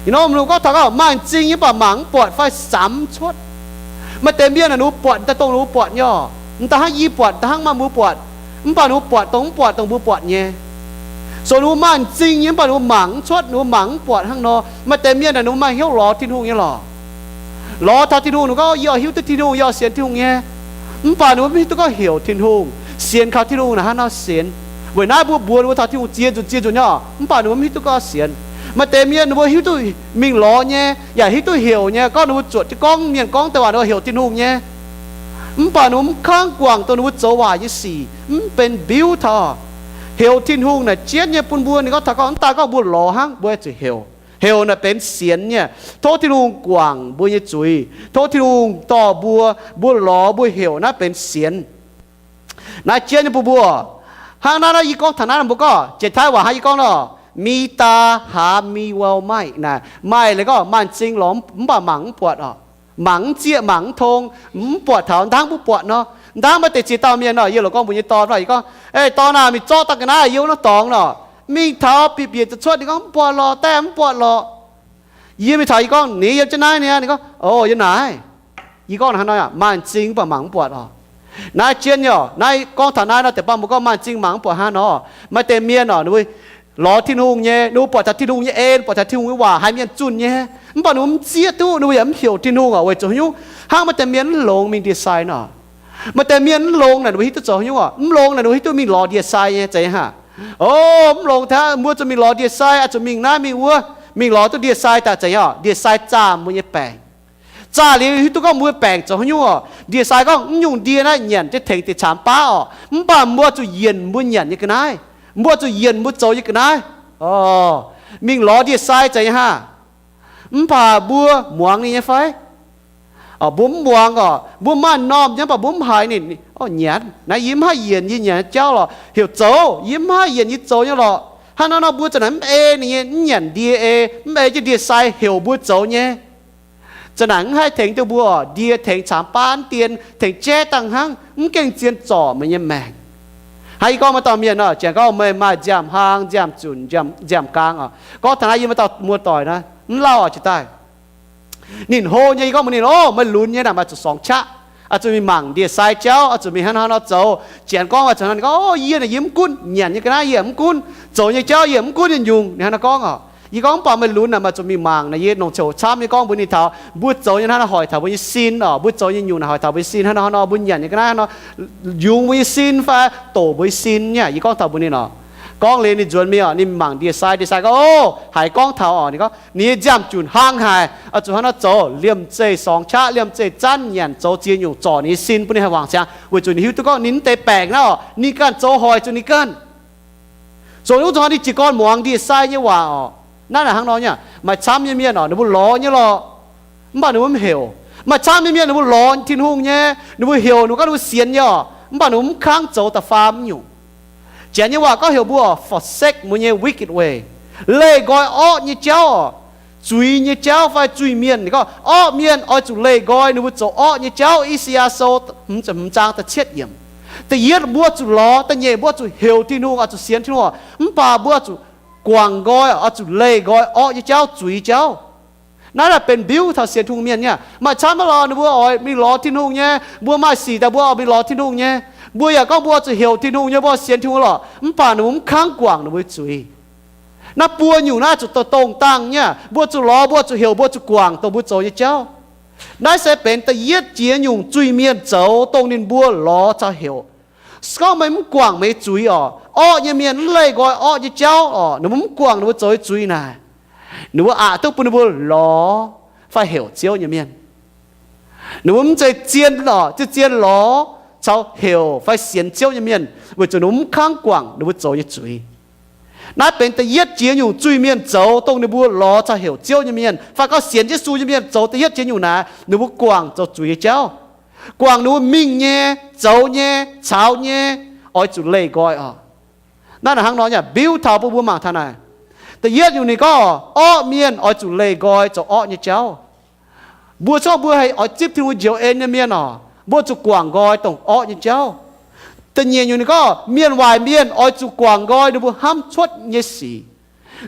Ih nor ninh mbuo gorngv taux gorngv maaih m'zing nyei mv baac mangc mv buatc fai samx mv cuotv. Maaih deix mienh naaic ninh mbuo buatc daaih dongh ninh mbuo buatc nyei oc. M'daaih hnangv yie buatc, m'daaih hnangv maaih mbuo buatc. Mv baac ninh mbuo buatc dongh mv buatc dongh mbuo buatc nyei. So ninh mbuo maaih m'zing nyei mv baac ninh mbuo mangc mv cuotv, ninh mbuo mangc mv buatc hnangv nor. Maaih deix mienh naaic ninh mbuo maaih hnyouv lorz Tin-Hungh nyei lorqc. Lorz taux Tin-Hungh ninh gorngv, Yie oix hiuv duqv Tin-Hungh, yie oix sienx Tin-Hungh nyei. Mv baac ninh mbuo mv hiuv duqv gorngv heuc Tin-Hungh, sienx kaux Tin-Hungh naaic hnangv nor sienx. Weic naaiv mbuo mbuox ninh mbuo taux Tin-Hungh ziex nzunc ziex nzunc nyei oc, mv baac ninh mbuo mv hiuv duqv gorngv sienx. Maaih deix mienh ninh mbuo hiuv duqv mingh lorz nyei, yaac hiuv duqv heuc nyei. Gorngv ninh mbuo zuotc jienv gorngv, mienh gorngv deix waac ninh mbuo heuc Tin-Hungh nyei. Mv baac ninh mbuo mv kangv guangc dongh ninh mbuo zoux waaic nyei sic, mv benx mbiuv taux. Heuc Tin-Hungh naaic jienv nyei bun mbuo, ninh gorngv taux gorngv mv daaih gorngv mbuo lorz hnangv, mbuo zuqc heuc. Heuc naaic benx sienx nyei. Tov Tin-Hungh guangc mbuo nyei zuiz. Tov Tin-Hungh dorh mbuo, mbuo lorz mbuo heuc naaiv benx sienx. Naaiv jienv nyei bun mbuo. Hnangv naaiv naaiv yie gorngv taux naaiv mbuo gorngv Janx-Taiv waac hnangv yie gorngv nor, Mi daa haa mi well maiv naaic, maaih leiz gorngv maaih m'zing lorz mv baac mangc mv buatc oc. Mangc mv zieqv, mangc mv tong, mv buatc taux, hnangv mbuo buatc nor. Hnangv maaih deix ziex dauh mienh nor, yie loz gorngv mbuox nyei dorn, yie gorngv, Ei dorn aah, mingh zorqv daaih ga'naaiv yiem wuov norm dorngx nor. Mingh taux bieqc bieqc zuqc cuotv, ninh gorngv, Mv buatc lorqc, daaih mv buatc lorqc. Yie mingh taux, yie gorngv, Ninh yiem jienv naaiv niaa? Ninh gorngv, O, yiem naaiv. Yie gorngv hnangv nor, maaih m'zing mv baac mangc mv buatc oc. Naaiv jienv nyei oc. Naaiv gorngv taux naaiv nor, deix baav mbuo gorngv maaih m'zing mangc mv buatc hnangv nor. Maaih deix mienh oc, ninh mbuo lorz Tin-Hungh nyei, ninh mbuo buatc taux Tin-Hungh nyei en, buatc taux Tin-Hungh nyei waac haiz mienh zunh nyei, mv baac ninh mbuo mv zieqv duqv, ninh mbuo yaac mv heuc Tin-Hungh oc. Weic zuqc haaix nyungc? Hnangv maaih deix mienh mv longx mingh ndie-sai nor. Maaih deix mienh mv longx naaic ninh mbuo hiuv duqv zoux haaix nyungc oc? Mv longx naaic ninh mbuo hiuv duqv mingh lorz ndie-sai nyei zeiz haic. O, mv longx taux mbuo zuqc mingh lorz ndie-sai, oix zuqc mingh naaiv mingh wuov, mingh lorz duqv ndie-sai daaih zeiz oc? Ndie-sai zaah mbuo nyei baengc. Zaah liuz hiuv duqv gorngv mbuo baengc zoux haaix nyungc oc? Ndie-sai gorngv, Mv nyungc ndie naaiv nyanc jienv tengx deix caamx baav oc, mv baac mbuo zuqc yienc mbuo nyanc nyei ga'naaiv. Mbuo zuqc yienc mbuo zoux nyei ga'naaiv. O, mingh lorz ndie-sai zeiz nyei hnangv. Mv baac mbuo muangx ninh nyei fai? Mbuo mv muangx oc. Mbuo maaih m'normh nyei, mv baac mbuo mv haiz ninh nyanc. Naaiv yie mv haih yienc yie nyanc nyei jauv lorqc. Heuc zoux, yie mv haih yienc yie zoux nyei lorqc. Hnangv naaiv nor mbuo za'naaic mv ei ninh nyei, mv nyanc ndie ei, mv ei jienv ndie-sai heuc mbuo zoux nyei. Za'naaic mv haih tengx duqv mbuo oc. Ndie tengx caamx baav mv dien, tengx jaiv dangh hnangv, mv gaengh zien zorc meih nyei maengc. Hnangv yie gorngv maaih dauh mienh oc, janx gorngv meih maaih nziaamv-hlang, nziaamv-zunc, nziaamv-gaang oc. Gorngv taux naaiv yie maaih dauh muoz-doic naaiv, mv lauh oc, jiex daaih. Ninh hlo nyei, yie gorngv mbuox ninh, O, meih lunx nyei naaic maaih zuqc sorngx qaqv. Oix zuqc mingh mangc ndie-sai jauv, oix zuqc mingh hnangv haaix nor zoux. Janx gorngv oix zuqc hnangv, ninh gorngv, O, yie naaic yie mv gunv, nyanc nyei ga'naaiv yie mv gunv, zoux nyei jauv yie mv gunv nyei nyungc. Ninh hnangv nor gorngv oc. Yie gorngv, Mv baac meih lunx naaic maaih zuqc mingh mangc naaic. Yie longc ziouc camv nyei gorngv mbuox ninh taux mbuo zoux nyei hnangv naaic hoic taux mbuo nyei sin oc. Mbuo zoux nyei nyungc naaic hoic taux mbuo nyei sin hnangv nor, hnangv nor mbuo nyanc nyei ga'naaiv hnangv nor, yungz mbuo nyei sin fai doqc mbuo nyei sin nyei. Yie gorngv taux mbuox ninh oc. Gorngv liuz ninh nzuonx mingh oc, ninh mangc ndie-sai. Ndie-sai gorngv, O, haiz gorngv taux oc. Ninh gorngv, Ninh nyei nziaamv-junc hlang haic, oix zuqc hnangv nor zoux, liemh zeih sorngx qaqv, liemh zeih zanv nyanc, zoux ziex nyungc zorc ninh nyei sin bun ninh haih wangc siangx, weic zuqc ninh hiuv duqv gorngv ninh mv deix baengc naaiv oc, ninh ganh zoux hoic zuqc ninh ganh. Zoux nyungc zuqc hnangv ninh jiez gorn muangx ndie-sai nyei waac oc. Naaiv naaic hnangv nor nyei, maaih camv nyei mienh oc, ninh mbuo lorz nyei lorqc, mv baac ninh mbuo mv heuc. Maaih camv nyei mienh ninh mbuo lorz Tin-Hungh nyei, ninh mbuo heuc, ninh mbuo gorngv ninh mbuo sienx nyei oc, mv baac ninh mbuo mv kangv zoux da'faam nyungc. Janx nyei waac gorngv heuc mbuo forsake mbuo nyei wicked way, leih nqoi orqv nyei jauv oc. Zuiz nyei jauv fai zuiz-mienh, ninh gorngv orqv mienh oix zuqc leih nqoi ninh mbuo zoux orqv nyei jauv. I^saa^yaa Sou hmz zaang da'cietv yiemc. Da'yietv mbuo zuqc lorz, da'nyeic mbuo zuqc heuc Tin-Hungh, oix zuqc sienx Tin-Hungh, mv baac mbuo zuqc guangc nqoi, oix zuqc leih nqoi orqv nyei jauv, zuiz jauv. Naaiv naaic benx mbiuv taux sienx Tin-Hungh mienh nyei. Maaih camv nyei lorqc, ninh mbuo oix mingh lorz Tin-Hungh nyei, mbuo maaih sic daaih mbuo oix mingh lorz Tin-Hungh nyei, mbuo yaac gorngv mbuo zuqc heuc Tin-Hungh nyei, mbuo sienx Tin-Hungh lorqc, mv baac ninh mbuo mv kangv guangc ninh mbuo zuiz. Naaiv buo nyungc naaiv zuqc dongh dongh dangh nyei. Mbuo zuqc lorz, mbuo zuqc heuc, mbuo zuqc guangc dongh mbuo zoux nyei jauv. Naaiv se benx da'yietv jiex nyungc zuiz-mienh zoux dongh ninh mbuo lorz caux heuc. Se gorngv meih mv guangc meih zuiz oc, orqv nyei mienh mv leih nqoi orqv nyei jauv oc, ninh mbuo mv guangc ninh mbuo zoux nyei zuiz naaic, ninh mbuo aqc duqv bun ninh mbuo lorz fai heuc Ziouv nyei mienh. Ninh mbuo mv zeiz zien oc, zien-zien lorz caux heuc fai sienx Ziouv nyei mienh, weic zuqc ninh mbuo mv kangv guangc ninh mbuo zoux nyei zuiz. Naaiv benx da'yietv jiex nyungc zuiz-mienh zoux dongh ninh mbuo lorz caux heuc Ziouv nyei mienh fai gorngv sienx Yesu nyei mienh zoux da'yietv jiex nyungc naaic, ninh mbuo guangc zoux zuiz nyei jauv. Guangc ninh mbuo mingh nyei, zoux nyei, caux nyei, oix zuqc leih nqoi oc. Naaiv naaic hnangv nor nyei, mbiuv taux bun mbuo mangc taux naaic. Da'yietv nyungc ninh gorngv orqv mienh oix zuqc leih nqoi zoux orqv nyei jauv. Mbuo corc mbuo haih oix zipv Tin-Hungh njoux en nyei mienh oc, mbuo zuqc guangc nqoi dongh orqv nyei jauv. Da'nyeic nyungc ninh gorngv mienh waaic mienh oix zuqc guangc nqoi ninh mbuo hnamv cuotv nyei sic.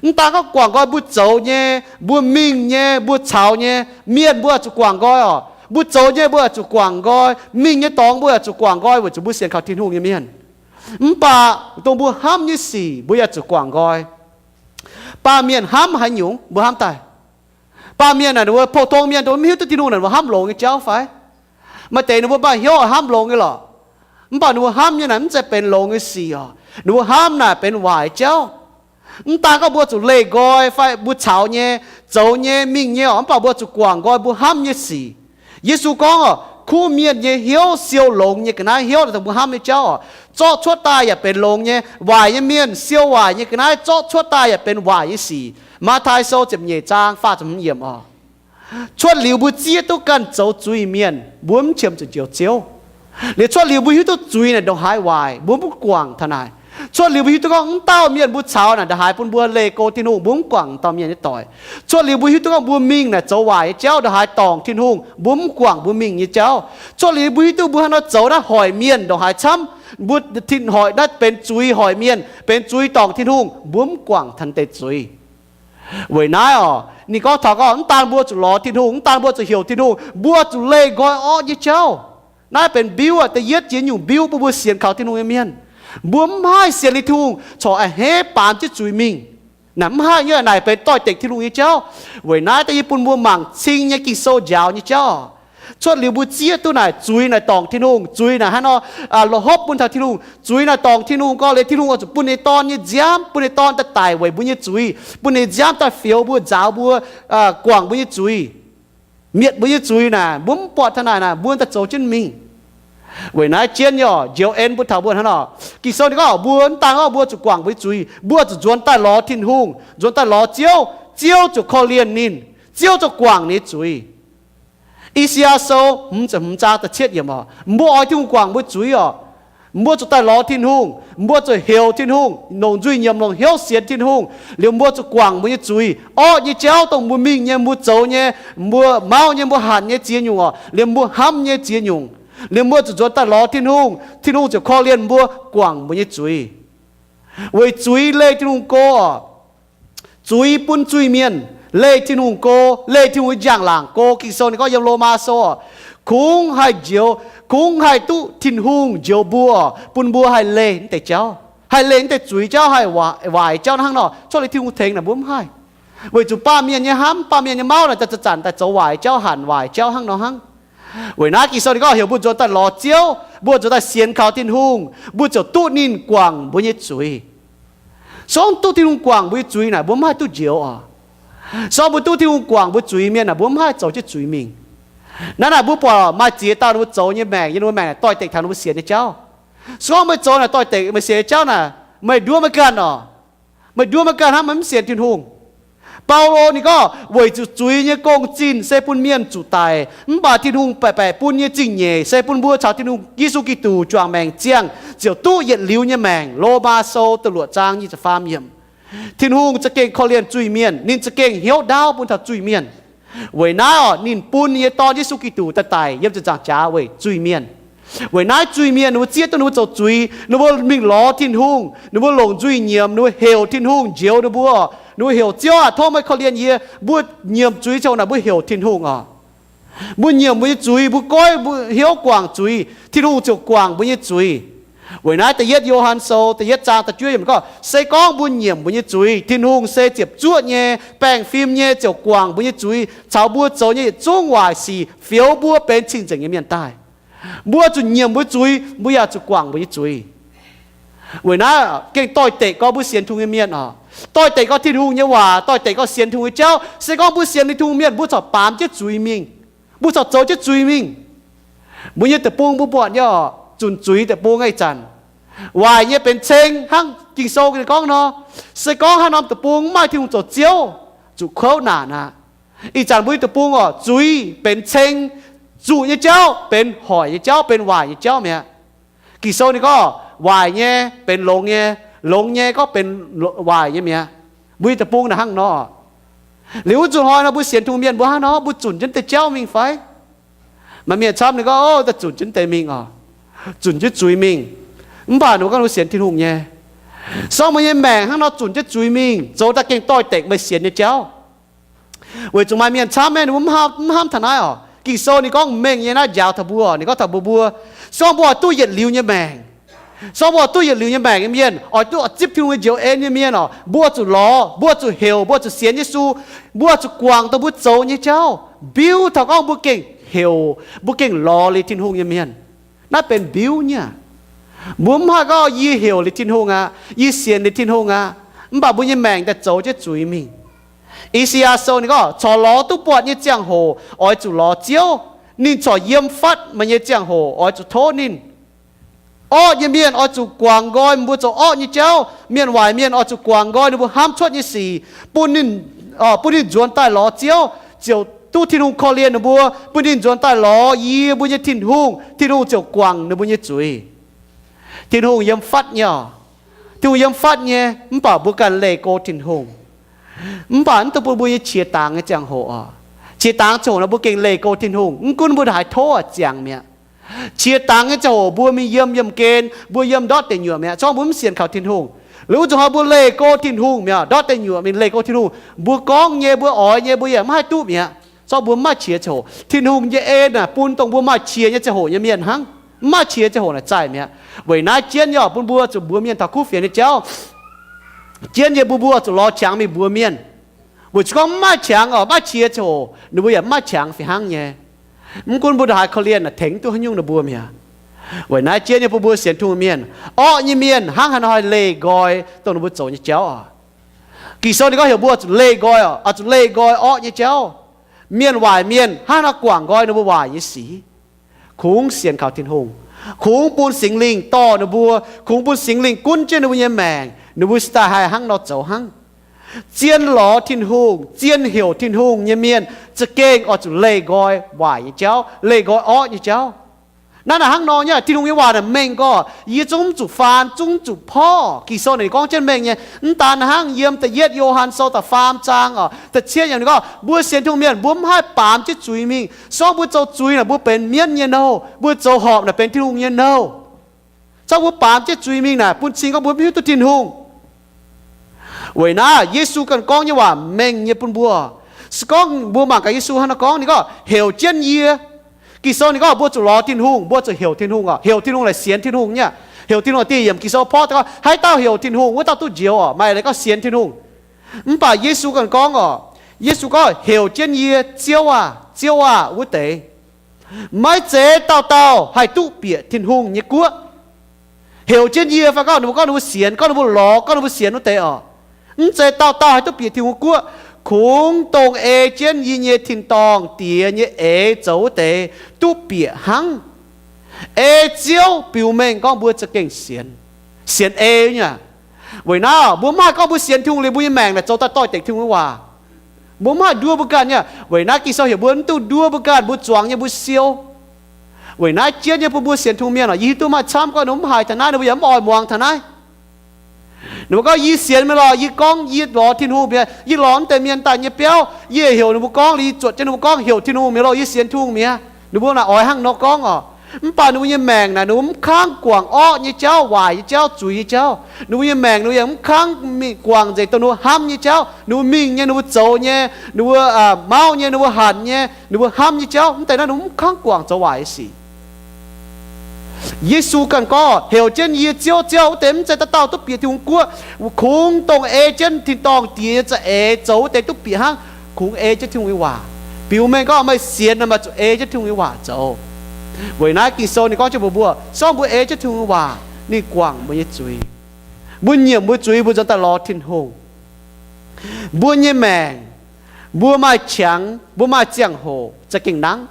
Mv daan gorngv guangc nqoi mbuo zoux nyei, mbuo mingh nyei, mbuo caux nyei, mienh mbuo zuqc guangc nqoi oc. Mbuo zoux nyei mbuo zuqc guangc nqoi, mingh nyei dorngx mbuo zuqc guangc nqoi weic zuqc mbuo sienx kaux Tin-Hungh nyei mienh. Mv baac dongh mbuo hnamv nyei sic mbuo yaac zuqc guangc nqoi. Baamh mienh hnamv haaix nyungc mbuo hnamv daaih? Baamh mienh naaic ninh mbuo pou-tong mienh dongh mv hiuv duqv Tin-Hungh naaic ninh mbuo hnamv longx nyei jauv fai? Maaih deix ninh mbuo maaih hnyouv hnamv longx nyei lorqc, mv baac ninh mbuo hnamv nyei naaic mv zeiz benx longx nyei sic oc. Ninh mbuo hnamv naaic benx waaic jauv. Mv daan gorngv mbuo zuqc leih nqoi fai mbuo caux nyei, zoux nyei, mingh nyei oc, mv baac mbuo zuqc guangc nqoi mbuo hnamv nyei sic. Yesu gorngv oc, kuv mienh nyei hnyouv siou longx nyei ga'naaiv hnyouv dongh mbuo hnamv nyei jauv oc, zorqv cuotv daaih yaac benx longx nyei. Waaic nyei mienh siou waaic nyei ga'naaiv zorqv cuotv daaih yaac benx waaic nyei sic. Matv^tai Sou ziepc nyeic zaang faah ziepc hmz yiemc oc. Cuotv liuz mbuo zieqv duqv ganh zoux zuiz mienh, mbuo mv qiemx zuqc njoux Ziouv. Liuz cuotv liuz mbuo hiuv duqv zuiz naaic ndongc haaix waaic, mbuo mv guangc taux naaic. Cuotv liuz mbuo hiuv duqv gorngv mv dauh mienh mbuo caux naaic ndongc haaix bun mbuo leih go Tin-Hungh, mbuo mv guangc dauh mienh nyei doic. Cuotv liuz mbuo hiuv duqv gorngv mbuo mingh naaic zoux waaic nyei jauv ndongc haaix dorngc Tin-Hungh, mbuo mv guangc mbuo mingh nyei jauv. Cuotv liuz mbuo hiuv duqv mbuo hnangv nor zoux naaiv hoic mienh ndongc haaix camv, mbuo tin hoic naaiv benx zuiz hoic mienh, benx zuiz dorngc Tin-Hungh, mbuo mv guangc taux deix zuiz. Weic naaiv oc, ninh gorngv taux gorngv mv daan mbuo zuqc lorz Tin-Hungh, mv daan mbuo zuqc heuc Tin-Hungh, mbuo zuqc leih nqoi orqv nyei jauv. Naaiv benx mbiuv aqv, da'yietv jiex nyungc mbiuv bun mbuo sienx kaux Tin-Hungh nyei mienh. Mbuo mv haih sienx liuz Tin-Hungh corc a'hneiv baamz jienv zuiz mingh. Naaic mv haih nyei, naaic benx doix-dekc Tin-Hungh nyei jauv. Weic naaiv da'yietv bun mbuo mangc cing nyei Ging-Sou njaaux nyei jauv. Cuotv liuz mbuo zieqv duqv naaic zuiz naaic dorngc Tin-Hungh, zuiz naaic hnangv nor, aa, la'hopv bun taux Tin-Hungh, zuiz naaic dorngc Tin-Hungh gorngv liuz Tin-Hungh oix zuqc bun ninh dorn nyei nziaamv, bun ninh dorn daaih daic weic mbuo nyei zuiz, bun ninh nziaamv daaih fioux mbuo, nzaaux mbuo, aa, guangc mbuo nyei zuiz, mietc mbuo nyei zuiz naaic, mbuo mv buatc taux naaic naaic, mbuo daaih zoux jienv mingh. Weic naaiv jienv nyei oc, njoux en bun taux mbuo hnangv nor. Ging-Sou ninh gorngv mbuo mv daan gorngv mbuo zuqc guangc mbuo nyei zuiz, mbuo zuqc nzuonx daaih lorz Tin-Hungh, nzuonx daaih lorz Ziouv, Ziouv ziouc korv-lienh ninh, Ziouv ziouc guangc ninh nyei zuiz. I^saa^yaa Sou hmz ziepc hmz zaang da'cietv yiemc oc, mbuo oix Tin-Hungh guangc mbuo zuiz oc. Mbuo zuqc daaih lorz Tin-Hungh, mbuo zuqc heuc Tin-Hungh, longc nzuih nyiemc, longc hnyouv sienx Tin-Hungh, liuz mbuo zuqc guangc mbuo nyei zuiz. Orqv nyei jauv dongh mbuo mingh nyei, mbuo zoux nyei, mbuo mauv nyei, mbuo hanc nyei ziex nyungc oc, liuz mbuo hnamv nyei ziex nyungc, liuz mbuo zuqc nzuonx daaih lorz Tin-Hungh, Tin-Hungh ziouc korv-lienh mbuo, guangc mbuo nyei zuiz. Weic zuiz leih Tin-Hungh go oc. Zuiz bun zuiz-mienh leih Tin-Hungh go, leih Tin-Hungh nyei njang-laangc go. Ging-Sou ninh gorngv yiem Lomaa Sou oc, kungx haih njoux, kungx haih duqv Tin-Hungh njoux mbuo, bun mbuo haih leih naaiv deix jauv, haih leih naaiv deix zuiz jauv, haih waaic jauv hnangv nor. Cuotv liuz Tin-Hungh tengx naaic mbuo mv haih. Weic zuqc baamh mienh nyei hnamv, baamh mienh nyei mauv naaic daaih zanc-zanc daaih zoux waaic jauv, hanc waaic jauv hnangv nor hnangv. Weic naaiv Ging-Sou ninh gorngv heuc mbuo nzuonx daaih lorz Ziouv, mbuo nzuonx daaih sienx kaux Tin-Hungh, mbuo ziouc duqv ninh guangc mbuo nyei zuiz. Se gorngv duqv Tin-Hungh guangc mbuo nyei zuiz naaic, mbuo mv haih duqv njoux oc. Se gorngv mbuo duqv Tin-Hungh guangc mbuo zuiz mienh naaic, mbuo mv haih zoux jienv zuiz mingh. Naaiv naaic mbuo buatc maaih ziex dauh ninh mbuo zoux nyei maengc, yiem ninh mbuo maengc naaic doix-dekc taux ninh mbuo sienx nyei jauv. Se gorngv meih zoux naaic doix-dekc, meih sienx nyei jauv naaic, meih nduov meih ganh oc. Meih nduov meih ganh hnangv meih mv sienx Tin-Hungh. Baulo ninh gorngv, weic zuqc zuiz nyei gong-zinh se bun mienh zuqc daic, mv baac Tin-Hungh baeqc baeqc bun nyei zingh nyeic se bun mbuo caux Tin-Hungh Yesu Giduc juangc maengc ziangh ziouc duqv yietc liuz nyei maengc. Lomaa Sou da'luoqc zaang nyic ziepc faam yiemc. Tin-Hungh za'gengh korv-lienh zuiz-mienh. Ninh za'gengh hnyouv ndaauv bun taux zuiz-mienh. Weic naaiv oc, ninh bun nyei Dorn Yesu Giduc daaih daic yiem ziepc nzaangc jaax weic zuiz-mienh. Weic naaiv zuiz-mienh ninh mbuo zieqv duqv ninh mbuo zoux zuiz, ninh mbuo mingh lorz Tin-Hungh, ninh mbuo longc nzuih nyiemc, ninh mbuo heuc Tin-Hungh njoux ninh mbuo. Ninh mbuo heuc, Ziouv aah, tov meih korv-lienh yie. Mbuo nyiemc zuiz ziangh hoc naaic mbuo heuc Tin-Hungh oc. Mbuo nyiemc mbuo nyei zuiz, mbuo goiv, mbuo hnyouv guangc zuiz, Tin-Hungh ziouc guangc mbuo nyei zuiz. Weic naaiv da'yietv Yo^han Sou da'yietv zaang da'juov yiemc gorngv, se gorngv mbuo nyiemc mbuo nyei zuiz, Tin-Hungh se ziepc zuoqv nyei, baengh fim nyei, ziouc guangc mbuo nyei zuiz caux mbuo zoux nyei yietc zungv waaic sic, fioux mbuo benx cing-nzengc nyei mienh daaih. Mbuo zuqc nyiemc mbuo zuiz, mbuo yaac zuqc guangc mbuo nyei zuiz. Weic naaiv gengh doix-dekc gorx mbuo sienx Tin-Hungh nyei mienh oc, doix-dekc gorx Tin-Hungh nyei waac, doix-dekc gorx sienx Tin-Hungh nyei jauv. Se gorngv mbuo sienx Tin-Hungh mienh, mbuo corc baamz jienv zuiz mingh, mbuo corc zoux jienv zuiz mingh. Mbuo nyei deic-bung mbuo buatc nyei oc, zunc zuiz deic-bung nyei ih zanc, waaic nyei benx ceng hnangv Ging-Sou gorngv nor. Se gorngv haaix norm deic-bung mv maaih Tin-Hungh zoux Ziouv, zuqc kuouv naanc aqv. Ih zanc mbuo nyei deic-bung oc, zuiz benx ceng, zuqc nyei jauv benx hoic nyei jauv, benx waaic nyei jauv mi'aqv. Ging-Sou ninh gorngv, waaic nyei benx longx nyei, longx nyei gorngv benx waaic nyei mi'aqv. Mbuo nyei deic-bung naaic hnangv nor. Liuz wuov nzunc hnoi nor mbuo sienx Tin-Hungh mienh mbuo hnangv nor, mbuo zunc jienv deix jauv mingh fai? Maaih mienh camv ninh gorngv, o, daaih zunc jienv deix mingh oc, zunc jienv zuiz mingh. Mv baac ninh mbuo gorngv ninh mbuo sienx Tin-Hungh nyei. Sorng mbuo nyei maengc hnangv nor zunc jienv zuiz mingh, zoux daaih gengh doix-dekc meih sienx nyei jauv. Weic zuqc maaih mienh camv maiv, ninh mbuo mv hnamv taux naaiv oc. Ging-Sou ninh gorngv m'mengh nyei naaiv njaaux taux mbuo, ninh gorngv taux mbuo, mbuo, sorng mbuo oix duqv yietc liuz nyei maengc, sorng mbuo oix duqv yietc liuz nyei maengc nyei mienh, oix duqv oix zipv Tin-Hungh nyei njoux en nyei mienh oc, mbuo zuqc lorz, mbuo zuqc heuc, mbuo zuqc sienx Yesu, mbuo zuqc guangc dongh mbuo zoux nyei jauv, mbiuv taux gorngv mbuo gengh heuc, mbuo gengh lorz liuz Tin-Hungh nyei mienh. Naaiv benx mbiuv nyei aqv. Mbuo mv haih gorngv yie heuc liuz Tin-Hungh aqv, yie sienx liuz Tin-Hungh aqv, mv baac mbuo nyei maengc daaih zoux jienv zuiz mingh. I^saa^yaa Sou ninh gorngv, corc lorz duqv buatc nyei ziangh hoc oix zuqc lorz Ziouv. Ninh corc yiem fatv meih nyei ziangh hoc oix zuqc tov ninh. Orqv nyei mienh oix zuqc guangc nqoi mbuo zoux orqv nyei jauv. Mienh waaic mienh oix zuqc guangc nqoi ninh mbuo hnamv cuotv nyei sic, bun ninh, bun ninh nzuonx daaih lorz Ziouv, ziouc duqv Tin-Hungh korv-lienh ninh mbuo, bun ninh nzuonx daaih lorz yie mbuo nyei Tin-Hungh, Tin-Hungh ziouc guangc ninh mbuo nyei zuiz. Tin-Hungh yiem fatv nyei oc. Tin-Hungh yiem fatv nyei, mv baac mbuo ganh leih go Tin-Hungh. Mv baac mv dungx bun mbuo nyei qiex dangx nyei ziangh hoc oc. Qiex dangx ziangh hoc nor mbuo gengh leih go Tin-Hungh, mv gunv mbuo haaix tov ziangx mi'aqv. Qiex dangx nyei ziangh hoc mbuo mingh yiem yiemh gen, mbuo yiem ndortv deic nyuoqc mi'aqv, zorngv mbuo mv sienx kaux Tin-Hungh. Liuz wuov nzunc hnoi mbuo leih go Tin-Hungh mi'aqv, ndortv deic nyuoqc mingh leih go Tin-Hungh, mbuo gorngv nyei, mbuo oix nyei, mbuo yaac mv haih duqv mi'aqv, zorngv mbuo mv maaih qiex ziangh hoc. Tin-Hungh nyei en naaic bun dongh mbuo maaih qiex nyei ziangh hoc nyei mienh hnangv. Mv maaih qiex ziangh hoc naaic zaih mi'aqv. Weic naaiv jienv nyei oc, bun mbuo zuqc mbuox mienh taux kuv fienx nyei jauv. Jienv nyei bun mbuo zuqc lorz qangx mingh mbuox mienh. Weic zuqc gorngv mv maaih qangx oc, mv maaih qiex ziangh hoc ninh mbuo yaac mv maaih qangx fih hnangv nyei. Mv gunv mbuo ndongc haaix korv-lienh naaic tengx duqv haaix nyungc ninh mbuo mi'aqv. Weic naaiv jienv nyei bun mbuo sienx Tin-Hungh mienh, orqv nyei mienh hnangv haaix nor haih leih nqoi dongh ninh mbuo zoux nyei jauv oc. Ging-Sou ninh gorngv heuc mbuo zuqc leih nqoi oc, oix zuqc leih nqoi orqv nyei jauv. Mienh waaic mienh hnangv haaix nor guangc nqoi ninh mbuo waaic nyei sic? Kungx sienx kaux Tin-Hungh, kungx bun Singx Lingh dorh ninh mbuo, kungx bun Singx Lingh gunv jienv ninh mbuo nyei maengc, ninh mbuo cingx daaih haih hnangv nor zoux hnangv. Zien lorz Tin-Hungh, zien heuc Tin-Hungh nyei mienh za'gengh oix zuqc leih nqoi waaic nyei jauv, leih nqoi orqv nyei jauv. Naaiv naaic hnangv nor nyei, Tin-Hungh nyei waac naaic mengh gorx, yie zungv mv zuqc faan, zungv mv zuqc porv. Ging-Sou naaic gorngv jienv mengh nyei. Mv daan hnangv, yiem da'yietv Yo^han Sou da'faam zaang oc, da'cietv yiemc ninh gorngv, mbuo sienx Tin-Hungh mienh mbuo mv haih baamz jienv zuiz mingh. Se gorngv mbuo zoux zuiz naaic mbuo benx mienv nyei nouh, mbuo zoux horpc naaic benx Tin-Hungh nyei nouh. Se gorngv mbuo baamz jienv zuiz mingh naaic bun cing gorngv mbuo mv hiuv duqv Tin-Hungh. Weic naaiv Yesu ganh gorngv nyei waac mengh nyei bun mbuo. Se gorngv mbuo mangc gaax Yesu hnangv nor gorngv, ninh gorngv, heuc jienv yie. Ging-Sou ninh gorngv mbuo zuqc lorz Tin-Hungh, mbuo zuqc heuc Tin-Hungh oc. Heuc Tin-Hungh naaic sienx Tin-Hungh nyei. Heuc Tin-Hungh dieh yiemc Ging-Sou porv gorngv, haaix dauh heuc Tin-Hungh, wuov dauh duqv njoux oc. Maaih leiz gorngv sienx Tin-Hungh. Mv baac Yesu ganh gorngv oc, Yesu gorngv, heuc jienv yie, Ziouv aah! Ziouv aah! wuov deix. Maiv zeiz dauh dauh haih duqv bieqc Tin-Hungh nyei guoqv. Heuc jienv yie fai gorngv ninh mbuo, gorngv ninh mbuo sienx, gorngv ninh mbuo lorz, gorngv ninh mbuo sienx wuov deix oc. Mv zeiz dauh dauh haih duqv bieqc Tin-Hungh guoqv. Kungx dongh ei jienv yie nyei tin-dorngh Diex nyei eix zoux wuov deix duqv bieqc hnangv. Ei Ziouv biux mengh gorngv mbuo za'gengh sienx, sienx ei nyei. Weic naaiv mbuo mv haih gorngv mbuo sienx Tin-Hungh liuz mbuo nyei maengc naaic zoux daaih doix-dekc Tin-Hungh nyei waac. Mbuo mv haih nduov mbuo ganh nyei. Weic naaiv Ging-Sou heuc mbuo mv dungx nduov mbuo ganh, mbuo zuangx nyei, mbuo siou. Weic naaiv jienv nyei bun mbuo sienx tungh mienh oc, yie hiuv duqv maaih camv gorngv ninh mbuo mv haiz taux naaiv, ninh mbuo yaac mv oix muangx taux naaiv. Ninh mbuo gorngv, yie sienx mi'aqv lorqc, yie gorngv yie lorz Tin-Hungh mi'aqv, yie lorz mv deix mienh daaih nyei biauv, yie heuc ninh mbuo gorngv, yie zuotc jienv ninh mbuo gorngv, heuc Tin-Hungh mi'aqv lorqc, yie sienx Tin-Hungh mi'aqv. Ninh mbuo naaic oix hnangv nor gorngv oc. Mv baac ninh mbuo nyei maengc naaic ninh mbuo mv kangv guangc orqv nyei jauv, waaic nyei jauv, zuiz nyei jauv. Ninh mbuo nyei maengc ninh mbuo yaac mv kangv mingh guangc nzengc dongh ninh mbuo hnamv nyei jauv. Ninh mbuo mingh nyei, ninh mbuo zoux nyei, ninh mbuo mauv nyei, ninh mbuo hanc nyei, ninh mbuo hnamv nyei jauv, mv deix naaiv ninh mbuo mv kangv guangc zoux waaic nyei sic. Yesu ganh gorngv, heuc jienv yie Ziouv, Ziouv, wuov deix mv zeiz dauh dauh duqv bieqc Tin-Hungh guoqv. Kungx dongh ei jienv tin-dorngh Diex nyei za'eix zoux wuov deix duqv bieqc hnangv. Kungx ei jienv Tin-Hungh nyei waac. Biux mengh gorngv meih sienx naaic maaih zuqc ei jienv Tin-Hungh nyei waac zoux. Weic naaiv Ging-Sou ninh gorngv jienv mbuox mbuo, se gorngv mbuo ei jienv Tin-Hungh nyei waac, ninh guangc mbuo nyei zuiz. Mbuo nyiemc mbuo zuiz, mbuo nzuonx daaih lorz Tin-Hungh. Mbuo nyei maengc, mbuo maaih qangx, mbuo maaih ziangh hoc za'gengh nangv.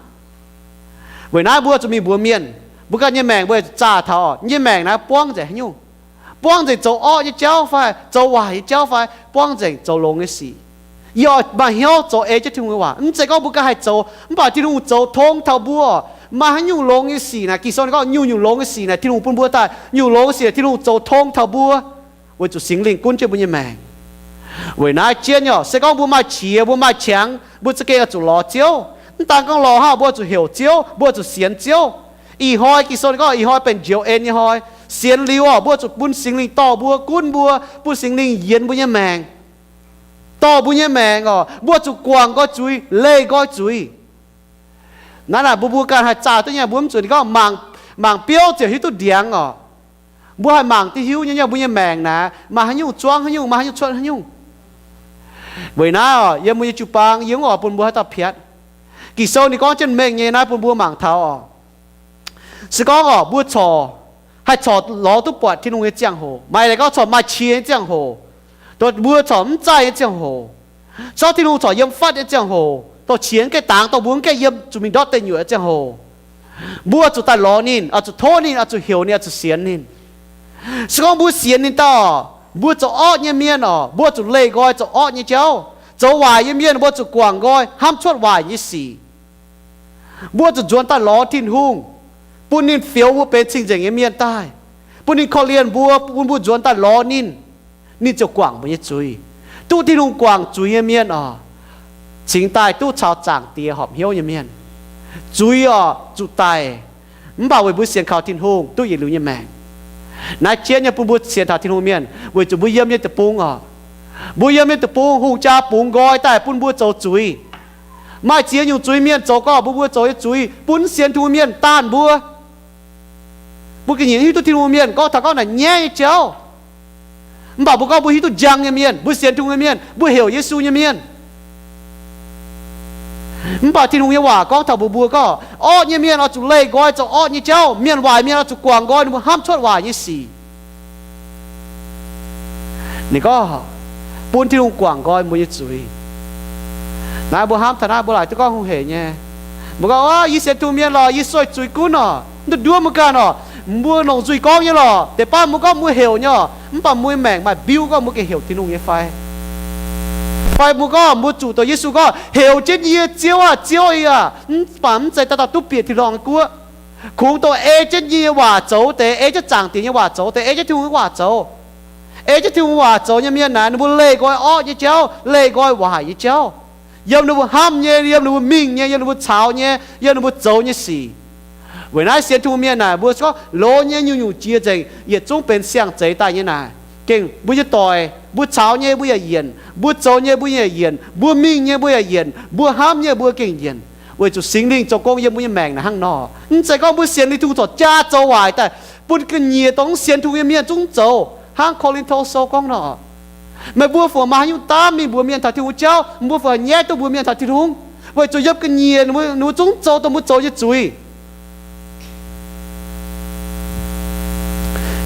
Weic naaiv mbuo zuqc mingh mbuox mienh, mbuo ganh nyei maengc mbuo zuqc zaah taux oc, nyei maengc naaiv buangv nzengc haaix nyungc. Buangv nzengc zoux orqv nyei jauv fai zoux waaic nyei jauv fai buangv nzengc zoux longx nyei sic. Yie oix maaih hnyouv zoux ei jienv Tin-Hungh nyei waac. Mv zeiz gorngv mbuo ganh haih zoux, mv baac Tin-Hungh zoux tong taux mbuo. Maaih haaix nyungc longx nyei sic naaic, Ging-Sou ninh gorngv nyungc-nyungc longx nyei sic naaic Tin-Hungh bun mbuo daaih. Nyungc longx nyei sic naaic Tin-Hungh zoux tong taux mbuo, weic zuqc Singx Lingh gunv jienv mbuo nyei maengc. Weic naaiv jienv nyei oc, se gorngv mbuo maaih qiex, mbuo maaih qangx, mbuo za'gengh oix zuqc lorz Ziouv. Mv daan gorngv lorz hnangv, mbuo oix zuqc heuc Ziouv, mbuo oix zuqc sienx Ziouv. Ih hnoi Ging-Sou ninh gorngv ih hnoi benx njoux en nyei hnoi. Sienx liuz oc, mbuo oix zuqc bun Singx Lingh dorh mbuo, gunv mbuo, bun Singx Lingh yienx mbuo nyei maengc, dorh mbuo nyei maengc oc. Mbuo oix zuqc guangc nqoi zuiz, leih nqoi zuiz. Naaiv naaic mbuo, mbuo ganh haih zaah duqv nyei, mbuo mv zuqc gorngv mangc, mangc biouv ziouc hiuv duqv ndiangx oc. Mbuo haih mangc duqv hiuv nyei, mbuo nyei maengc naaic maaih haaix nyungc zuangv haaix nyungc, maaih haaix nyungc cuotv haaix nyungc. Weic naaiv oc, yiem mbuo nyei jiu-baang yie mv oix bun mbuo haaix dauh piatv. Ging-Sou ninh gorngv jienv mengh nyei naaiv bun mbuo mangc taux oc. Se gorngv oc, mbuo corc, haih corc lorz duqv buatc Tin-Hungh nyei ziangh hoc, maaih leiz gorngv corc maaih qiex nyei ziangh hoc, dongh mbuo corc mv zaih nyei ziangh hoc, corc Tin-Hungh corc yiem fatv nyei ziangh hoc, dongh qiex mv gaengh dangx, dongh mbuo mv gaengh yiem, zuqc mingh ndortv deic nyuoqc nyei ziangh hoc, mbuo zuqc daaih lorz ninh, oix zuqc tov ninh, oix zuqc heuc ninh, oix zuqc sienx ninh. Se gorngv mbuo sienx ninh daaih oc, mbuo zoux orqv nyei mienh oc, mbuo zuqc leih nqoi zoux orqv nyei jauv. Zoux waaic nyei mienh mbuo zuqc guangc nqoi hnamv cuotv waaic nyei sic. Mbuo zuqc nzuonx daaih lorz Tin-Hungh, bun ninh fioux mbuo benx cing-nzengc nyei mienh daaih, bun ninh korv-lienh mbuo, bun mbuo nzuonx daaih lorz ninh, ninh ziouc guangc mbuo nyei zuiz. Duqv Tin-Hungh guangc zuiz nyei mienh oc, cingx daaih duqv caux Zaangc Diex horpc hnyouv nyei mienh. Zuiz oc, zuqc daic, mv baac weic mbuo sienx kaux Tin-Hungh duqv yietc liuz nyei maengc. Naaiv jienv nyei bun mbuo sienx taux Tin-Hungh mienh, weic zuqc mbuo yiem nyei deic-bung oc, mbuo yiem nyei deic-bung hungh jaa bungx nqoi daaih bun mbuo zoux zuiz. Maaih ziex nyungc zuiz mienh zoux gorngv bun mbuo zoux nyei zuiz, bun sienx Tin-Hungh mienh daanh mbuo. Mbuo ga'nyiec hiuv duqv Tin-Hungh mienh gorngv taux gorngv naaic nyaiv nyei jauv. Mv baac mbuo gorngv mbuo hiuv duqv njang nyei mienh, mbuo sienx Tin-Hungh nyei mienh, mbuo heuc Yesu nyei mienh. Mv baac Tin-Hungh nyei waac gorngv taux mbuox mbuo gorngv, orqv nyei mienh oix zuqc leih nqoi zoux orqv nyei jauv, mienh waaic mienh oix zuqc guangc nqoi ninh mbuo hnamv cuotv waaic nyei sic. Ninh gorngv, bun Tin-Hungh guangc nqoi mbuo nyei zuiz. Naaiv mbuo hnamv taux naaiv mbuo laaic duqv gorngv hungh heic nyei. Mbuo gorngv, Ov, yie sienx Tin-Hungh mienh lorqc, yie sueih zuiz gunv oc, mv duqv nduov mbuo ganh oc. Mbuo longc nzuih gorngv nyei lorqc, deix baav mbuo gorngv mbuo heuc nyei oc, mv baac mbuo maengc maaih mbiuv gorngv mbuo gengh heuc Tin-Hungh nyei fai? Fai mbuo gorngv mbuo zuqc dongh Yesu gorngv, heuc jienv yie, Ziouv aah, Ziouv aah, mv baac mv zeiz dauh dauh duqv bieqc tin-dorngh nyei guoqv. Kungx dongh ei jienv yie nyei waac zoux deix, ei jienv Zaangc Diex nyei waac zoux deix, ei jienv Tin-Hungh nyei waac zoux, ei jienv Tin-Hungh waac zoux nyei mienh naaic, ninh mbuo leih nqoi orqv nyei jauv, leih nqoi waaic nyei jauv, yiem ninh mbuo hnamv nyei, yiem ninh mbuo mingh nyei, yiem ninh mbuo caux nyei, yiem ninh mbuo zoux nyei sic. Weic naaiv sienx Tin-Hungh mienh naaic, mbuo gorngv loz nyei nyungc-nyungc jiex nzengc, yietc zungv benx siang-zeix daaih nyei naaic. Gengh mbuo nyei doic, mbuo caux nyei mbuo yaac yienc, mbuo zoux nyei mbuo yaac yienc, mbuo mingh nyei mbuo yaac yienc, mbuo hnamv nyei mbuo gengh yienc. Weic zuqc Singx Lingh zoux gong yiem mbuo nyei maengc naaic hnangv nor. Mv zeiz gorngv mbuo sienx Tin-Hungh corc jaa zoux waaic daaih, bun ga'nyiec dongh mv sienx Tin-Hungh nyei mienh zungv zoux. Hnangv Ko^lin^to Sou gorngv nor, meih mbuo fungc maaih haaix nyungc daamv mingh mbuox mienh taux Tin-Hungh jauv? Mbuo fungc haiz nyaiv duqv mbuox mienh taux Tin-Hungh? Weic zuqc yiem ga'nyiec ninh mbuo zungv zoux dongh mbuo zoux nyei zuiz.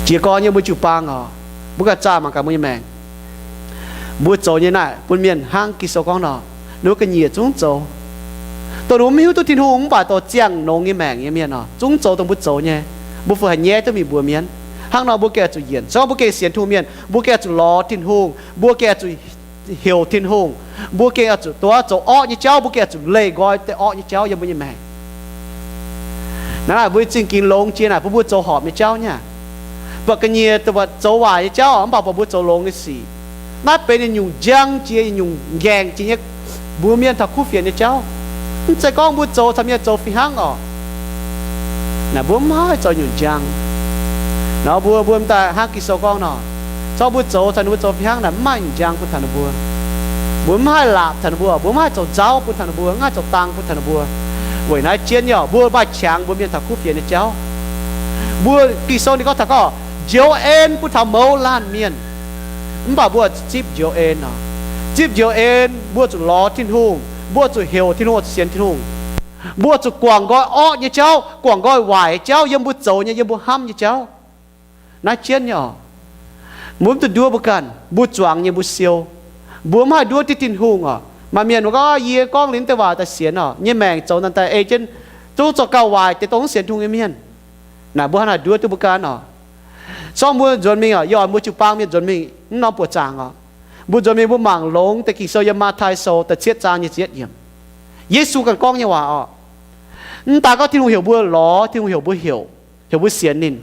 Jiez gorn nyei mbuo jiu-baang oc, mbuo ganh zaah mangc gaax mbuo nyei maengc. Mbuo zoux nyei naaic bun mienh hnangv Ging-Sou gorngv nor, ninh mbuo ga'nyiec zungv zoux. Dongh ninh mbuo mv hiuv duqv Tin-Hungh mv baac dongh ziangh longx nyei maengc nyei mienh oc, zungv zoux dongh mbuo zoux nyei. Mbuo fungc haiz nyaiv duqv mingh mbuox mienh? Hnangv nor mbuo gengh zuqc yienc. Se gorngv mbuo gengh sienx Tin-Hungh mienh, mbuo gengh zuqc lorz Tin-Hungh, mbuo gengh zuqc heuc Tin-Hungh, mbuo gengh oix zuqc duqv zoux orqv nyei jauv, mbuo gengh oix zuqc leih nqoi deix orqv nyei jauv yiem mbuo nyei maengc. Naaiv mbuo zingh ginx longx jiex naaic bun mbuo zoux horpc nyei jauv nyei. Buatc ga'nyiec zoux waaic nyei jauv, mv baac buatc mbuo zoux longx nyei sic. Naaiv benx yietc nyungc njang jiex, yietc nyungc nqaengc jiex nyei mbuox mienh taux kuv fienx nyei jauv. Mv zeiz gorngv mbuo zoux caux mienh zoux fih hnangv orqc. Naaic mbuo mv haih zoux nyungc njang. Nor mbuo, mbuo m'daaih hnangv Ging-Sou gorngv nor, zorqv mbuo zoux caux ninh mbuo zoux fih hnangv naaic mv maaih nyungc njang bun taux ninh mbuo. Mbuo mv haih laapc taux ninh mbuo, mbuo mv haih zoux nzauv bun taux ninh mbuo, mv haih zoux dang bun taux ninh mbuo. Weic naaiv jienv nyei orqc, mbuo maaih qangx mbuox mienh taux kuv fienx nyei jauv. Mbuo, Ging-Sou ninh gorngv taux gorngv njoux en bun taux mouz laanh mienh. Mv baac mbuo zipv njoux en orqc. Zipv njoux en mbuo zuqc lorz Tin-Hungh, mbuo zuqc heuc Tin-Hungh, zuqc sienx Tin-Hungh. Mbuo zuqc guangc nqoi orqv nyei jauv, guangc nqoi waaic nyei jauv, yiem mbuo zoux nyei, yiem mbuo hnamv nyei jauv. Naaiv jienv nyei orqc. Mbuo mv duqv nduov mbuo ganh, mbuo zuangx nyei mbuo siou. Mbuo mv haih nduov diqv Tin-Hungh orqc. Maaih mienh mbuo gorngv, yie gorngv liuz deix waac daaih sienx orqc, nyei maengc zoux naaic daaih ei jienv zungv zorqv gauh waaic deix dongh mv sienx Tin-Hungh nyei mienh. Naaic mbuo hnangv naaic nduov duqv mbuo ganh orqc. Sorng mbuo nzuonx mingh orqc, yie oix mbuo jiu-baang mienh nzuonx mingh mv norm buoqc zaangc orqc. Mbuo nzuonx mingh mbuo mangc longx deix Ging-Sou yiem Matv^tai Sou da'cietv zaang nyic ziepc yietv yiemc. Yesu ganh gorngv nyei waac orqc. Mv daaih gorngv Tin-Hungh heuc mbuo lorz, Tin-Hungh heuc mbuo heuc, heuc mbuo sienx ninh.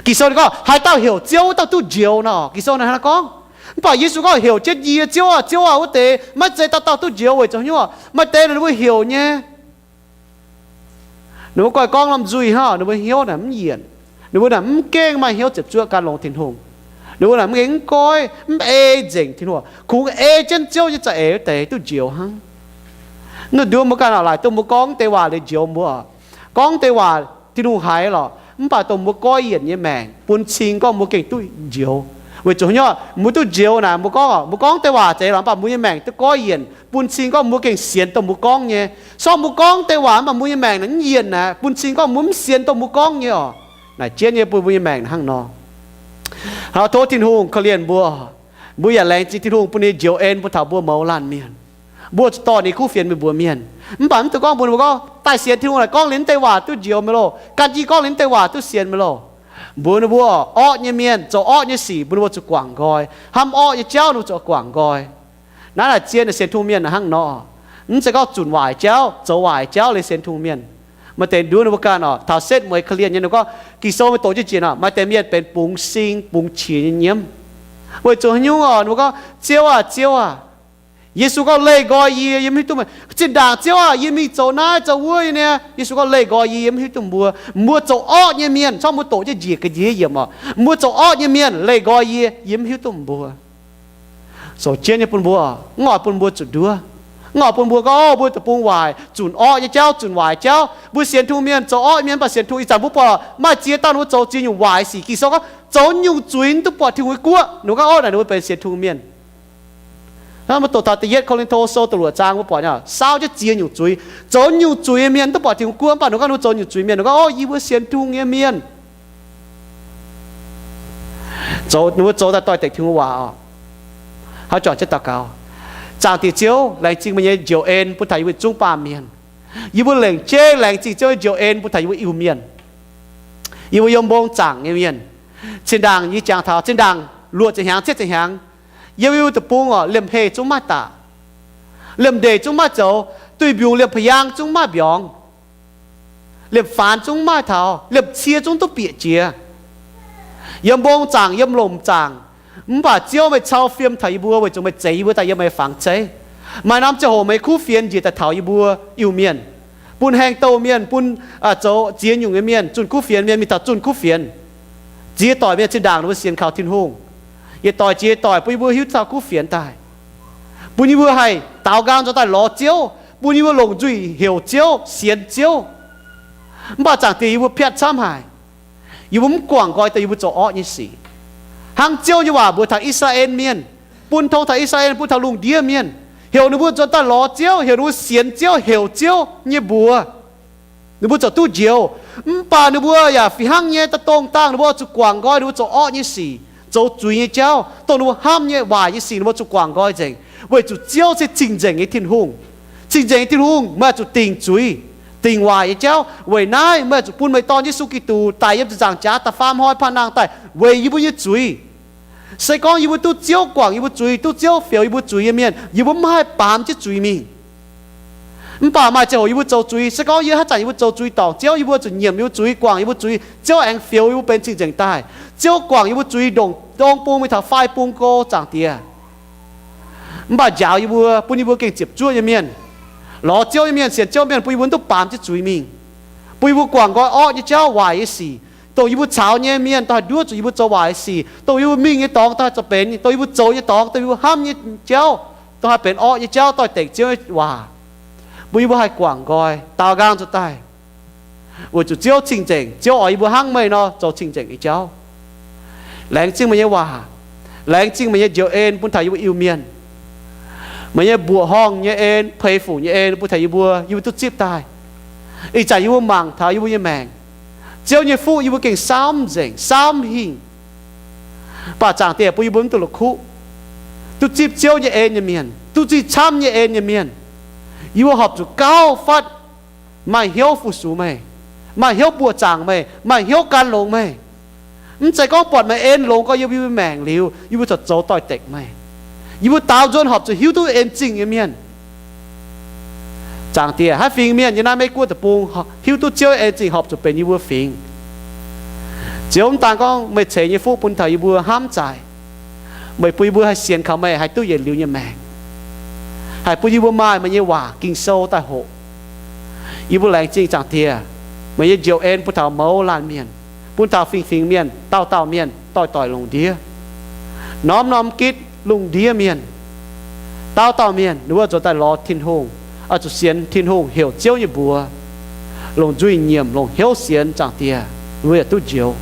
Ging-Sou ninh gorngv haaix dauh heuc Ziouv, wuov dauh duqv njoux nor. Ging-Sou naaic hnangv naaiv gorngv. Mv baac Yesu gorngv heuc jienv yie, Ziouv aah, Ziouv aah, wuov deix maiv zeiz dauh dauh duqv njoux weic zuqc haaix nyungc orqc? Maaih deix ninh mbuo heuc nyei, ninh mbuo goiv gorngv lomh nzuih hnangv, ninh mbuo hnyouv naaic mv yienc. Ninh mbuo naaic mv gengh maaih hnyouv ziepc zuoqv gan longx Tin-Hungh. Ninh mbuo naaic mv gengh mv goiv, mv ei nzengc Tin-Hungh, kungx ei jienv Ziouv nyei za'eix wuov deix duqv njoux hnangv. Mv nduov mbuo ganh orqc, laaic duqv mbuo gorngv deix waac liuz njoux mbuo orqc. Gorngv deix waac Tin-Hungh haiz lorqc, mv baac dongh mbuo goiv yienc nyei maengc bun cing gorngv mbuo gengh duqv njoux. Weic zuqc haaix nyungc mbuo duqv njoux naaic, mbuo gorngv orqc, mbuo gorngv deix waac zeiz lorqc, mv baac mbuo nyei maengc duqv goiv yienc bun cing gorngv mbuo gengh sienx dongh mbuo gorngv nyei. Sorng mbuo gorngv deix waac mv baac mbuo nyei maengc naaic mv yienc naaic, bun cing gorngv mbuo mv sienx dongh mbuo gorngv nyei orqc. Naaic jienv nyei bun mbuo nyei maengc hnangv nor. Tov Tin-Hungh korv-lienh mbuo. Mbuo yaac laengz zingh Tin-Hungh bun ninh njoux en bun taux mbuo mouz laanh mienh. Mbuo zuqc dorh ninh kuv fienx mingh mbuox mienh. Mv baac mv dungx gorngv mbuox ninh mbuo gorngv daaih sienx Tin-Hungh naaic gorngv liuz deix waac duqv njoux meih loh, gan jienv gorngv liuz deix waac duqv sienx meih loh. Mbuox ninh mbuo orqv nyei mienh zoux orqv nyei sic, mbuox ninh mbuo zuqc guangc nqoi. Hnamv orqv nyei jauv ninh mbuo zuqc guangc nqoi. Naaiv naaic zien sienx Tin-Hungh mienh hnangv nor. Mv zeiz gorngv zunc waaic jauv, zoux waaic jauv liuz sienx Tin-Hungh mienh. Maaih deix nduov ninh mbuo ganh orqc, taux setv mueiz korv-lienh nyei ninh gorngv, Ging-Sou meih doqc jienv jiex orqc, maaih deix mienh benx bungx sing bungx qiex nyei nyiemv. Weic zuqc haaix nyungc orqc? Ninh mbuo gorngv, Ziouv aah! Ziouv aah! Yesu gorngv, Leih nqoi yie, yie mv hiuv duqv meih. Zinh ndaangc Ziouv aah! Yie mingh zoux naaiv zoux wuov nyei. Yesu gorngv, Leih nqoi yie, yie mv hiuv duqv mbuo. Mbuo zoux orqv nyei mienh, corc mbuo doqc jienv njiec ga'nyiec yiemc orqc, mbuo zoux orqv nyei mienh, leih nqoi yie, yie mv hiuv duqv mbuo. Zoux jienv nyei bun mbuo, mv oix bun mbuo zuqc nduov. Mv oix bun mbuo gorngv, Mbuo deic-bung waaic, zunc orqv nyei jauv, zunc waaic jauv. Mbuo sienx Tin-Hungh mienh zoux orqv nyei mienh, mv baac sienx Tin-Hungh. Ih zanc mbuo buatc maaih ziex dauh ninh mbuo zoux ziex nyungc waaic sic. Ging-Sou gorngv zoux nyungc zuiz mv duqv buatc Tin-Hungh nyei guoqv. Ninh mbuo gorngv, Ov, naaic ninh mbuo benx sienx Tin-Hungh mienh. Hnangv mbuo doqc taux da'yietv Ko^lin^to Sou da'luoqc zaang mbuo buatc nyei, saauv jienv ziex nyungc zuiz. Zoux nyungc zuiz nyei mienh mv duqv buatc Tin-Hungh guoqv, mv baac ninh gorngv ninh mbuo zoux nyungc zuiz mienh, ninh gorngv, Ov, yie mbuo sienx Tin-Hungh nyei mienh. Zoux, ninh mbuo zoux daaih doix-dekc Tin-Hungh waac orqc. Haaix juangc jienv daux gaux. Zaangc Diex Ziouv, laengz zingh meih nyei njoux en bun taux yie mbuo zungv baamh mienh. Yie mbuo lengc jeiv laengz zingh Ziouv nyei njoux en bun taux yie mbuo Iu-Mienh, yie mbuo yiem mbong zaangc nyei mienh. Zinh ndaangc yie jangx taux zinh ndaangc luoqc ziepc hnyangx, cietv ziepc hnyangx, yiem yie mbuo deic-bung orqc, liemh heh zungv maiv daqc, liemh ndeic zungv maiv zoux, duih mbiungc liemh pa'yaang zungv maiv mbiorngz, liemh faanx zungv maiv taux, liemh cie zungv duqv bieqc jiex. Yiem mbong zaangc, yiem lomc zaangc, mv baac Ziouv meih cau fiem taux yie mbuo weic zuqc meih zeix yie mbuo daaih yiem meih nyei fangx zeiv. Maaih norm ziangh hoc meih nyei kuv fienx njiec daaih taux yie mbuo Iu-Mienh, bun haeng douh mienh, bun zoux ziex nyungc nyei mienh, zunh kuv fienx mienh mingh taux zunh kuv fienx. Ziex doic mienh zinh ndaangc ninh mbuo sienx kaux Tin-Hungh. Yietc doic jiex yietc doic bun yie mbuo hiuv taux kuv fienx daaih, bun yie mbuo haih daaux nqaang nzuonx daaih lorz Ziouv, bun yie mbuo longc nzuih heuc Ziouv, sienx Ziouv. Mv baac zaangc Diex, yie mbuo piatv camv haic. Yie mbuo mv guangc nqoi daaih yie mbuo zoux orqv nyei sic. Hnangv Ziouv nyei waac mbuox taux I^saa^laa^en Mienh, bun tong taux I^saa^laa^en, bun taux lungh ndiev mienh, heuc ninh mbuo nzuonx daaih lorz Ziouv, heuc ninh mbuo sienx Ziouv, heuc Ziouv nyei mbuox, ninh mbuo ziouc duqv njoux. Mv baac ninh mbuo yaac fih hnangv nyei, daaih dongh dangh ninh mbuo oix zuqc guangc nqoi ninh mbuo zoux orqv nyei sic, zoux zuiz nyei jauv, dongh ninh mbuo hnamv nyei waaic nyei sic ninh mbuo zuqc guangc nqoi nzengc, weic zuqc Ziouv se cing-nzengc nyei Tin-Hungh. Cing-nzengc nyei Tin-Hungh, meih oix zuqc dingc zuiz, dingc waaic nyei jauv. Weic naaiv meih oix zuqc bun meih Dorn, Yesu Giduc, daic yiem ziepc nzaangc jaax da'faam hnoi paan nangh daaih weic yie mbuo nyei zuiz. Se gorngv yie mbuo duqv Ziouv guangc yie mbuo zuiz, duqv Ziouv fioux yie mbuo zuiz nyei mienh, yie mbuo mv haih baamz jienv zuiz mingh. Mv baac maaih ziangh hoc yie mbuo zoux zuiz, se gorngv yie haaix zanc yie mbuo zoux zuiz dorngc Ziouv, yie mbuo zuqc nyiemc yie mbuo zuiz, guangc yie mbuo zuiz, Ziouv aengx fioux yie mbuo benx cing-nzengc daaih. Ziouv guangc yie mbuo zuiz ndongc dorng bung mingh taux fai bung go, Zaangc Diex. Mv baac njaaux yie mbuo, bun yie mbuo gengh ziepc zuoqv nyei mienh, lorz Ziouv nyei mienh, sienx Ziouv mienh, bun yie mbuo duqv baamz jienv zuiz mingh, bun yie mbuo guangc nqoi orqv nyei jauv, waaic nyei sic, dongh yie mbuo caux nyei mienh, dongh haih nduov zuqc yie mbuo zoux waaic nyei sic, dongh yie mbuo mingh nyei dorngx, dongh haih zoux benx, dongh yie mbuo zoux nyei dorngx, dongh yie mbuo hnamv nyei jauv, dongh haih benx orqv nyei jauv, dongh haih dengc Ziouv nyei waac, bun yie mbuo haih guangc nqoi, daaux nqaang nzuonx daaih, weic zuqc Ziouv cing-nzengc. Ziouv oix yie mbuo hnangv meih nor zoux cing-nzengc nyei jauv. Laengz zingh meih nyei waac. Laengz zingh meih nyei njoux en bun taux yie mbuo Iu-Mienh. Meih nyei mbuoqc horngh nyei en, peix fuc nyei en bun taux yie mbuo, yie mbuo duqv zipv daaih. Ih zanc yie mbuo mangc taux yie mbuo nyei maengc, Ziouv nyei fuqv yie mbuo gengh saauv mv nzengc, saauv mv hingh. Mv baac Zaangc Diex bun yie mbuo mv duqv la'kuqv, duqv zipv Ziouv nyei en nyei mienh, duqv zipv camv nyei en nyei mienh, yie mbuo horpc zuqc gauh fatv maaih hnyouv fu-sux meih, maaih hnyouv mbuoqc zaangc meih, maaih hnyouv gan longx meih. Mv zeiz gorngv buatc meih en longx gorx yiem yie mbuo maengc liuz, yie mbuo corc zoux doix-dekc meih. Yie mbuo daaux nzuonx horpc zuqc hiuv duqv en zingh nyei mienh. Zaangc Diex, haaix fingx mienh yiem naaiv Meiv Guoqv deic-bung hiuv duqv Ziouv en zingh horpc zuqc benx yie mbuo fingx. Ziouv, mv daan gorngv meih ceix nyei fuqv bun taux yie mbuo hnamv zaaic, meih bun yie mbuo haih sienx kaux meih haih duqv yietc liuz nyei maengc, haih bun yie mbuo maaih meih nyei waac Ging-Sou daaih hoqc. Yie mbuo laengz zingh Zaangc Diex, meih nyei njoux en bun taux mouz laanh mienh, bun taux fingx-fingx mienh, dauh dauh mienh doix-doix lungh ndiev, norm-norm gitv lungh ndiev mienh, dauh dauh mienh ninh mbuo zuqc daaih lorz Tin-Hungh, oix zuqc sienx Tin-Hungh, heuc Ziouv nyei mbuox, longc nzuih nyiemc, longc hnyouv sienx Zaangc Diex, ninh mbuo yaac duqv njoux.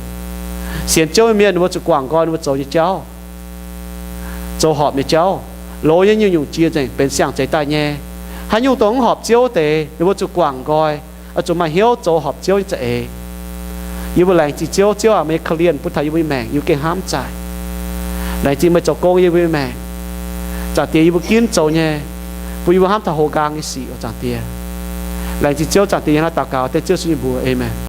Sienx Ziouv nyei mienh ninh mbuo zuqc guangc nqoi ninh mbuo zoux nyei jauv, zoux horpc nyei jauv. Loz nyei nyungc-nyungc jiex nzengc benx siang-zeix daaih nyei. Haaix nyungc dongh mv horpc Ziouv deix, ninh mbuo zuqc guangc nqoi, oix zuqc maaih hnyouv zoux horpc Ziouv nyei za'eix. Yie mbuo laengz zingh Ziouv. Ziouv aac, meih nyei korv-lienh bun taux yie mbuo nyei maengc, yie mbuo gengh hnamv zaaic. Laengz zingh meih zoux gong yiem yie mbuo nyei maengc. Zaangc Diex, yie mbuo ginv zoux nyei, bun yie mbuo hnamv taux hoz nqaang nyei sic oc Zaangc Diex. Laengz zingh Ziouv. Zaangc Diex, yie hnangv naaiv daux gaux dengv Ziouv Yesu nyei mbuox, aamen.